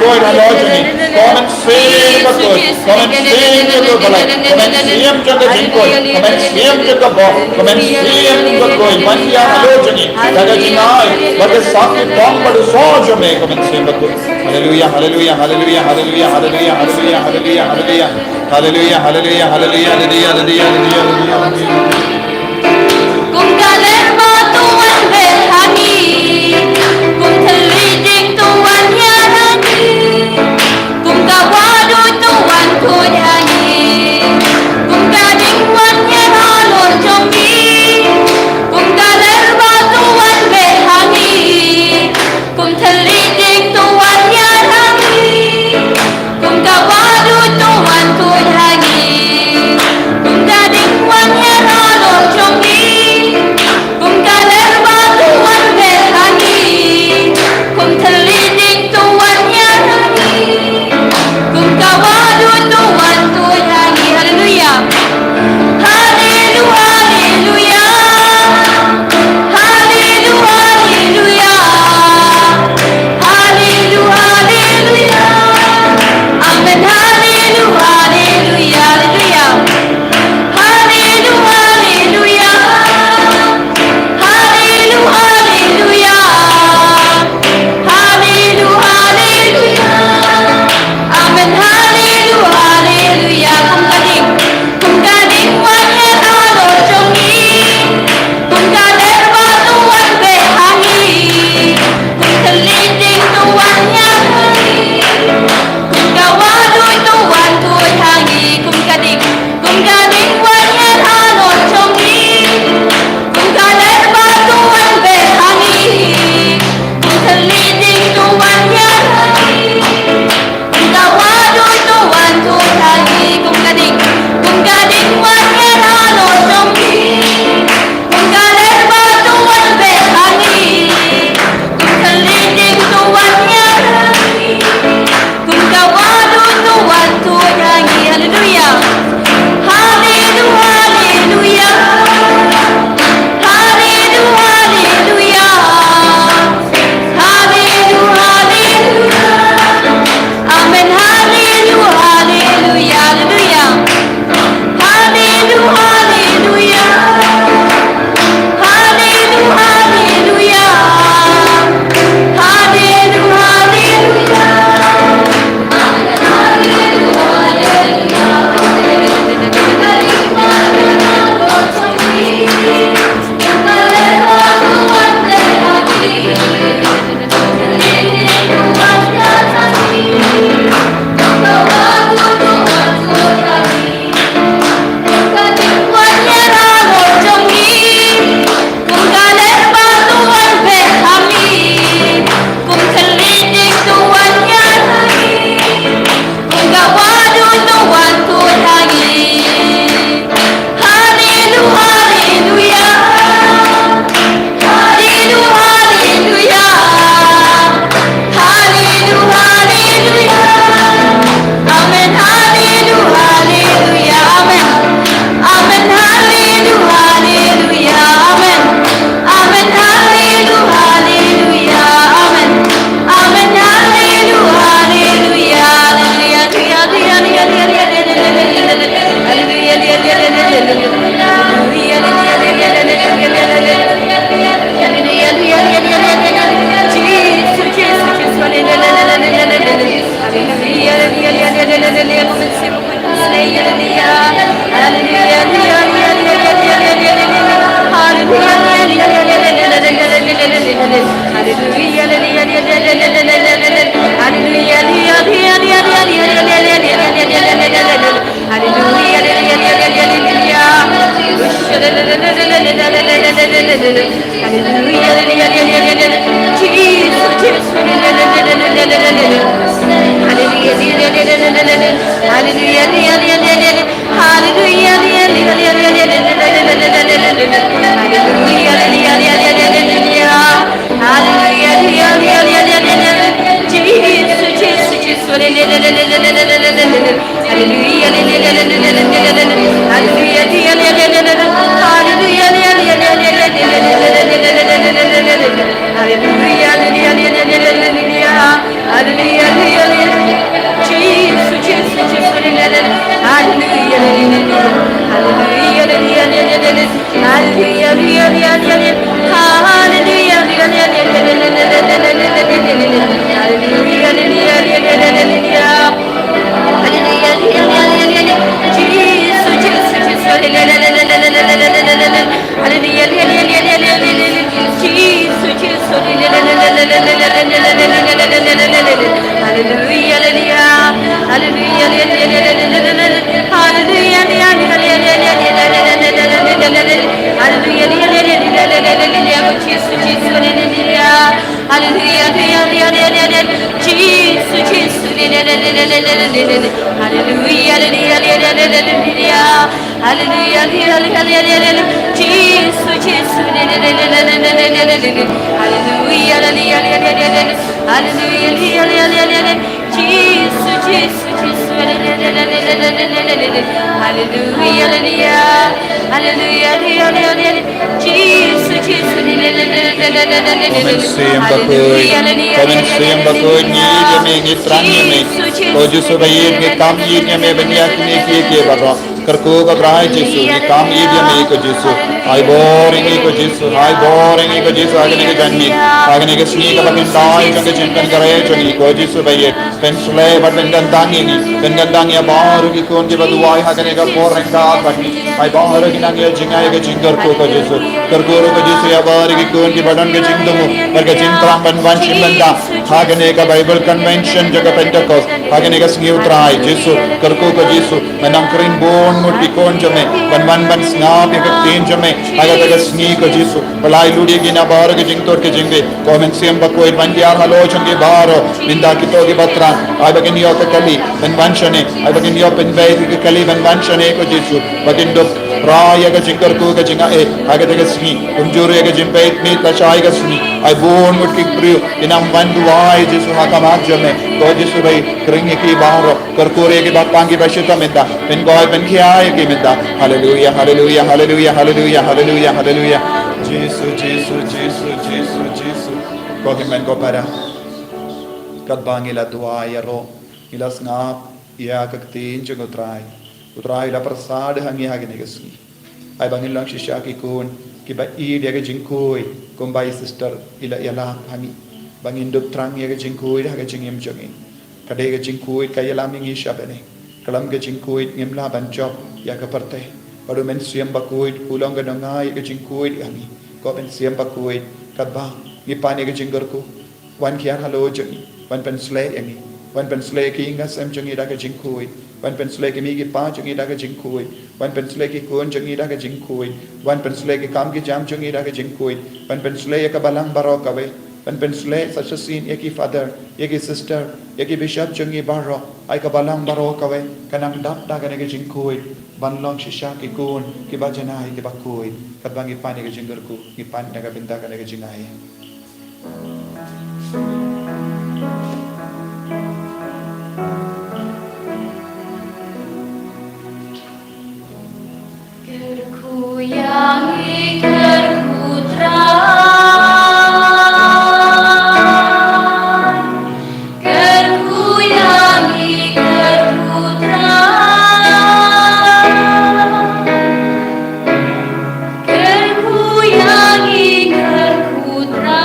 khuid halor jong ngi. Ko Mynsiem Bakhuid, ko Mynsiem jong ka balei, ko Mynsiem jong ka jingkhuid, ko Mynsiem jong ka bor, ko Mynsiem jong ka khuid ban ïaid halor jong ngi da ka jingai bad ka sakhi tong bad u soh jong me, ko Mynsiem Bakhuid. Haleluya, haleluya, haleluya, haleluya, haleluya, haleluya, haleluya, haleluya. Haleluya, haleluya, haleluya, haleluya, haleluya, haleluya, haleluya. Kum ka ler ba to wan beh ha ngi, kum thylliej ding to wan ïar ha ngi, kum ka wahduid to wan khuid ha ngi, kum ka ding wan ïar halor jong ngi, kum ka ler ba to wan beh ha ngi, kum thylliej ding to wan ïar ha ngi, kum ka wahduid to wan khuid ha ngi, kum ka ding wan ïar halor Hallelujah, hallelujah, hallelujah, hallelujah. Hallelujah, hallelujah, hallelujah, hallelujah. Hallelujah, hallelujah, hallelujah, hallelujah. Jesus, Jesus, Jesus. Hallelujah, hallelujah, hallelujah, hallelujah. Hallelujah, hallelujah, hallelujah, hallelujah. Hallelujah, hallelujah, hallelujah, hallelujah. Hallelujah, hallelujah, hallelujah. Hallelujah, hallelujah, hallelujah. Jesus, Jesus, Jesus, hallelujah. Hallelujah, hallelujah, hallelujah. Hallelujah, hallelujah, hallelujah, hallelujah. Hallelujah, hallelujah, hallelujah, hallelujah. Hallelujah, hallelujah, hallelujah, hallelujah. Hallelujah, hallelujah, hallelujah. Jesus, Jesus, Jesus, hallelujah, hallelujah, hallelujah. Hallelujah, hallelujah, hallelujah, hallelujah. Jesus, Jesus, hallelujah, hallelujah, hallelujah. Hallelujah, hallelujah. Hallelujah, hallelujah, hallelujah. Hallelujah, hallelujah, hallelujah. Hallelujah, hallelujah, hallelujah. Jesus, Jesus, hallelujah. Hallelujah, hallelujah, hallelujah, hallelujah. Jesus, Jesus, hallelujah, hallelujah, hallelujah. Hallelujah, hallelujah, hallelujah, hallelujah. Jesus, Jesus, hallelujah, hallelujah, hallelujah. Hallelujah, hallelujah, hallelujah, hallelujah. Jesus, Jesus, Jesus, hallelujah, hallelujah, hallelujah. Hallelujah, hallelujah, hallelujah, hallelujah. Jesus, Jesus, hallelujah, hallelujah, hallelujah. Ko Mynsiem Bakhuid, hallelujah, ko Mynsiem Bakhuid, ngi ïeit ïa me, ngi thrang ïa me. Jesus, Jesus, ko Jisu ba ïeit, ngi kam ïeit ïa me ban ïa kine kiei kiei baroh. Kyrkhu ko Trai Jisu, ngi kam ïeit ïa me ko Jisu. Ai bor ïa ngi ko Jisu, ai bor ïa ngi ko Jisu, ha kane ka janmiet, ha kane ka sngi kaba khyndai jong ka jingpynkhreh jong ngi ko Jisu ba ïeit. Pynsleh bad pynkyntang ïa ngi, pynkyntang ïa baroh ki khun kiba duwai ha kane ka por ryngkat bad ngi. Ai baroh ki nang ïa jingai ka jingkyrkhu ko Jisu. Kyrkhu ruh ko Jisu ïa baroh ki khun kiba don ka jingthmu bad ka jingthrang ban wan shim bynta ha kane ka Bible Convention jong ka Pentecost ha kane ka sngi U Trai Jisu. Kyrkhu ko Jisu. Me nang kren bun ngut ki khun jong me ban wan ban sngap ïa ka ktien jong me ha kata ka sngi ko Jisu. Pynlait lut ïa ki na baroh ki jingtur ki jingdih. Ko Mynsiem Bakhuid, wan hiar halor jong ki baroh. Mynta kito kiba thrang, ai ba kin ïoh ka kali ban wan shane, ai ba kin ïoh pynbeit ïa ka kali ban wan shane ko Jisu. Ba kin dup rai ïa ka jingkyrkhu ka jingaiei ha kata ka sngi. Kumjuh ruh ïa ka jingpeit miet lashai ka sngi. Ai bun ngut ki briew ki nang wan duwai Jisu ha khmat jong me. Ko Jisu ba ïeit, kren ïa ki baroh. Kyrkhu ruh ïa kiba pang kiba shitom mynta. Pynkoit pynkhia ïa ki mynta. Haleluia, haleluia, haleluia, haleluia, haleluia, haleluia. Jisu, Jisu, Jisu, Jisu, Jisu. Ko hynmen ko para, katba ngi la duwai ïaroh, ngi la sngap ïa ka ktien jong U Trai. U Trai u la pyrsad ha ngi ha kane ka sngi. Ai ba ngin long shisha ki khun kiba ïeit ïa ka jingkhuid, kumba i sister i la ïalap ha ngi. Ba ngin dup thrang ïa ka jingkhuid ha ka jingim jong ngi. Ka dei ka jingkhuid ka ïalam ïa ngi sha bneng. Khlem ka jingkhuid ngim lah ban jop ïa ka pyrthei. Bad U Mynsiem Bakhuid u long ka nongai ïa ka jingkhuid ïa ngi. Ko Mynsiem Bakhuid, katba ngi pan ïa ka jingkyrkhu, wan hiar halor jong ngi, wan pynsleh ïa ngi, wan pynsleh ïa ki ïing ki sem jong ngi da ka jingkhuid, wan pynsleh ïa ki mei ki pa jong ngi da ka jingkhuid, wan pynsleh ïa ki khun jong ngi da ka jingkhuid, wan pynsleh ïa ki kam ki jam jong ngi da ka jingkhuid, wan pynsleh ïa ka balang baroh kawei, wan pynsleh sa shisien ïa ki father, ïa ki sister, ïa ki bishop jong ngi baroh. Ai ka balang baroh kawei kan nang dap da kane ka jingkhuid ban long shisha ki khun kiba janai kiba khuid. Katba ngi pan ïa ka jingkyrkhu, ngi pan na ka bynta kane ka jingaiei. Kyrkhu ïa ngi, kyrkhu Trai. Kyrkhu ïa ngi, kyrkhu Trai. Kyrkhu ïa ngi, kyrkhu Trai.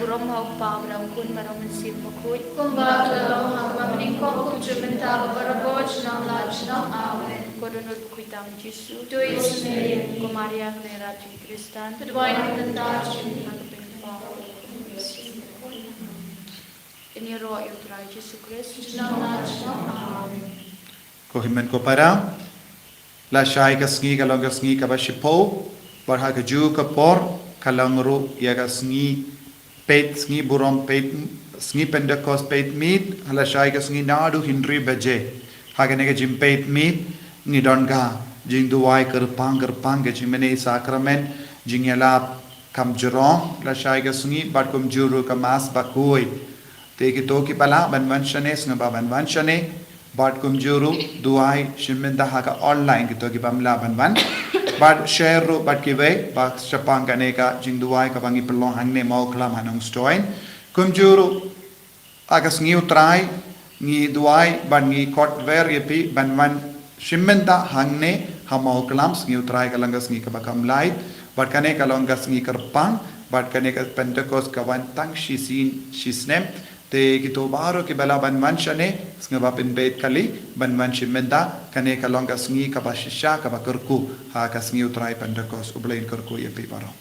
Burom ha u Kpa bad ha u Khun bad ha u Mynsiem Bakhuid. Kumba ka la long ha kaba nyngkong, kumjuh mynta, baroh shi nong la shi nong. Amen. Ko don u Bakhuid tang Jisu. To ïohsngew ïa ngi. Ko Maria kynrad jong ki Khristan. To duwai ïa ngi tang da ka jingpynpaw. Kane ruh ïa u Trai Jisu Khrist. Shi nong la shi nong. Amen. Ko hynmen ko para, lashai ka sngi ka long ka sngi kaba shiphew, bad ha kajuh ka por ka long ruh ïa ka sngi peit, sngi burom peit, sngi Pentekost peit miet, lashai ka sngi naduh hynriew baje. Ha kane ka jingpeit miet ngi don ka jingduwai kyrpang kyrpang, ka jingmane sakramen, jingïalap kam jrong lashai ka sngi, bad kumjuh ruh ka Mass bakhuid. Te kito kiba lah ban wan shane, sngewbha ban wan shane, bad kumjuh ruh duwai shim bynta ha ka online, kito kibym lah ban wan. Bad share ruh bad kiwei ba shaphang kane ka jingduwai kaba ngi pynlong hangne Mawklam ha Nongstoiñ. Kumjuh ruh ha ka sngi U Trai ngi duwai bad ngi khot wer ïa phi ban wan shim bynta hangne ha Mawklam. Sngi U Trai ka long ka sngi kaba kham lait, bad kane ka long ka sngi kyrpang, bad kane ka Pentekost ka wan tang shisien shisnem. Te kito baroh kiba lah ban wan shane, sngewbha pynbeit kali ban wan shim bynta. Kane ka long ka sngi kaba shisha kaba kyrkhu ha ka sngi U Trai Pentekost. U Blei un kyrkhu ïa phi baroh.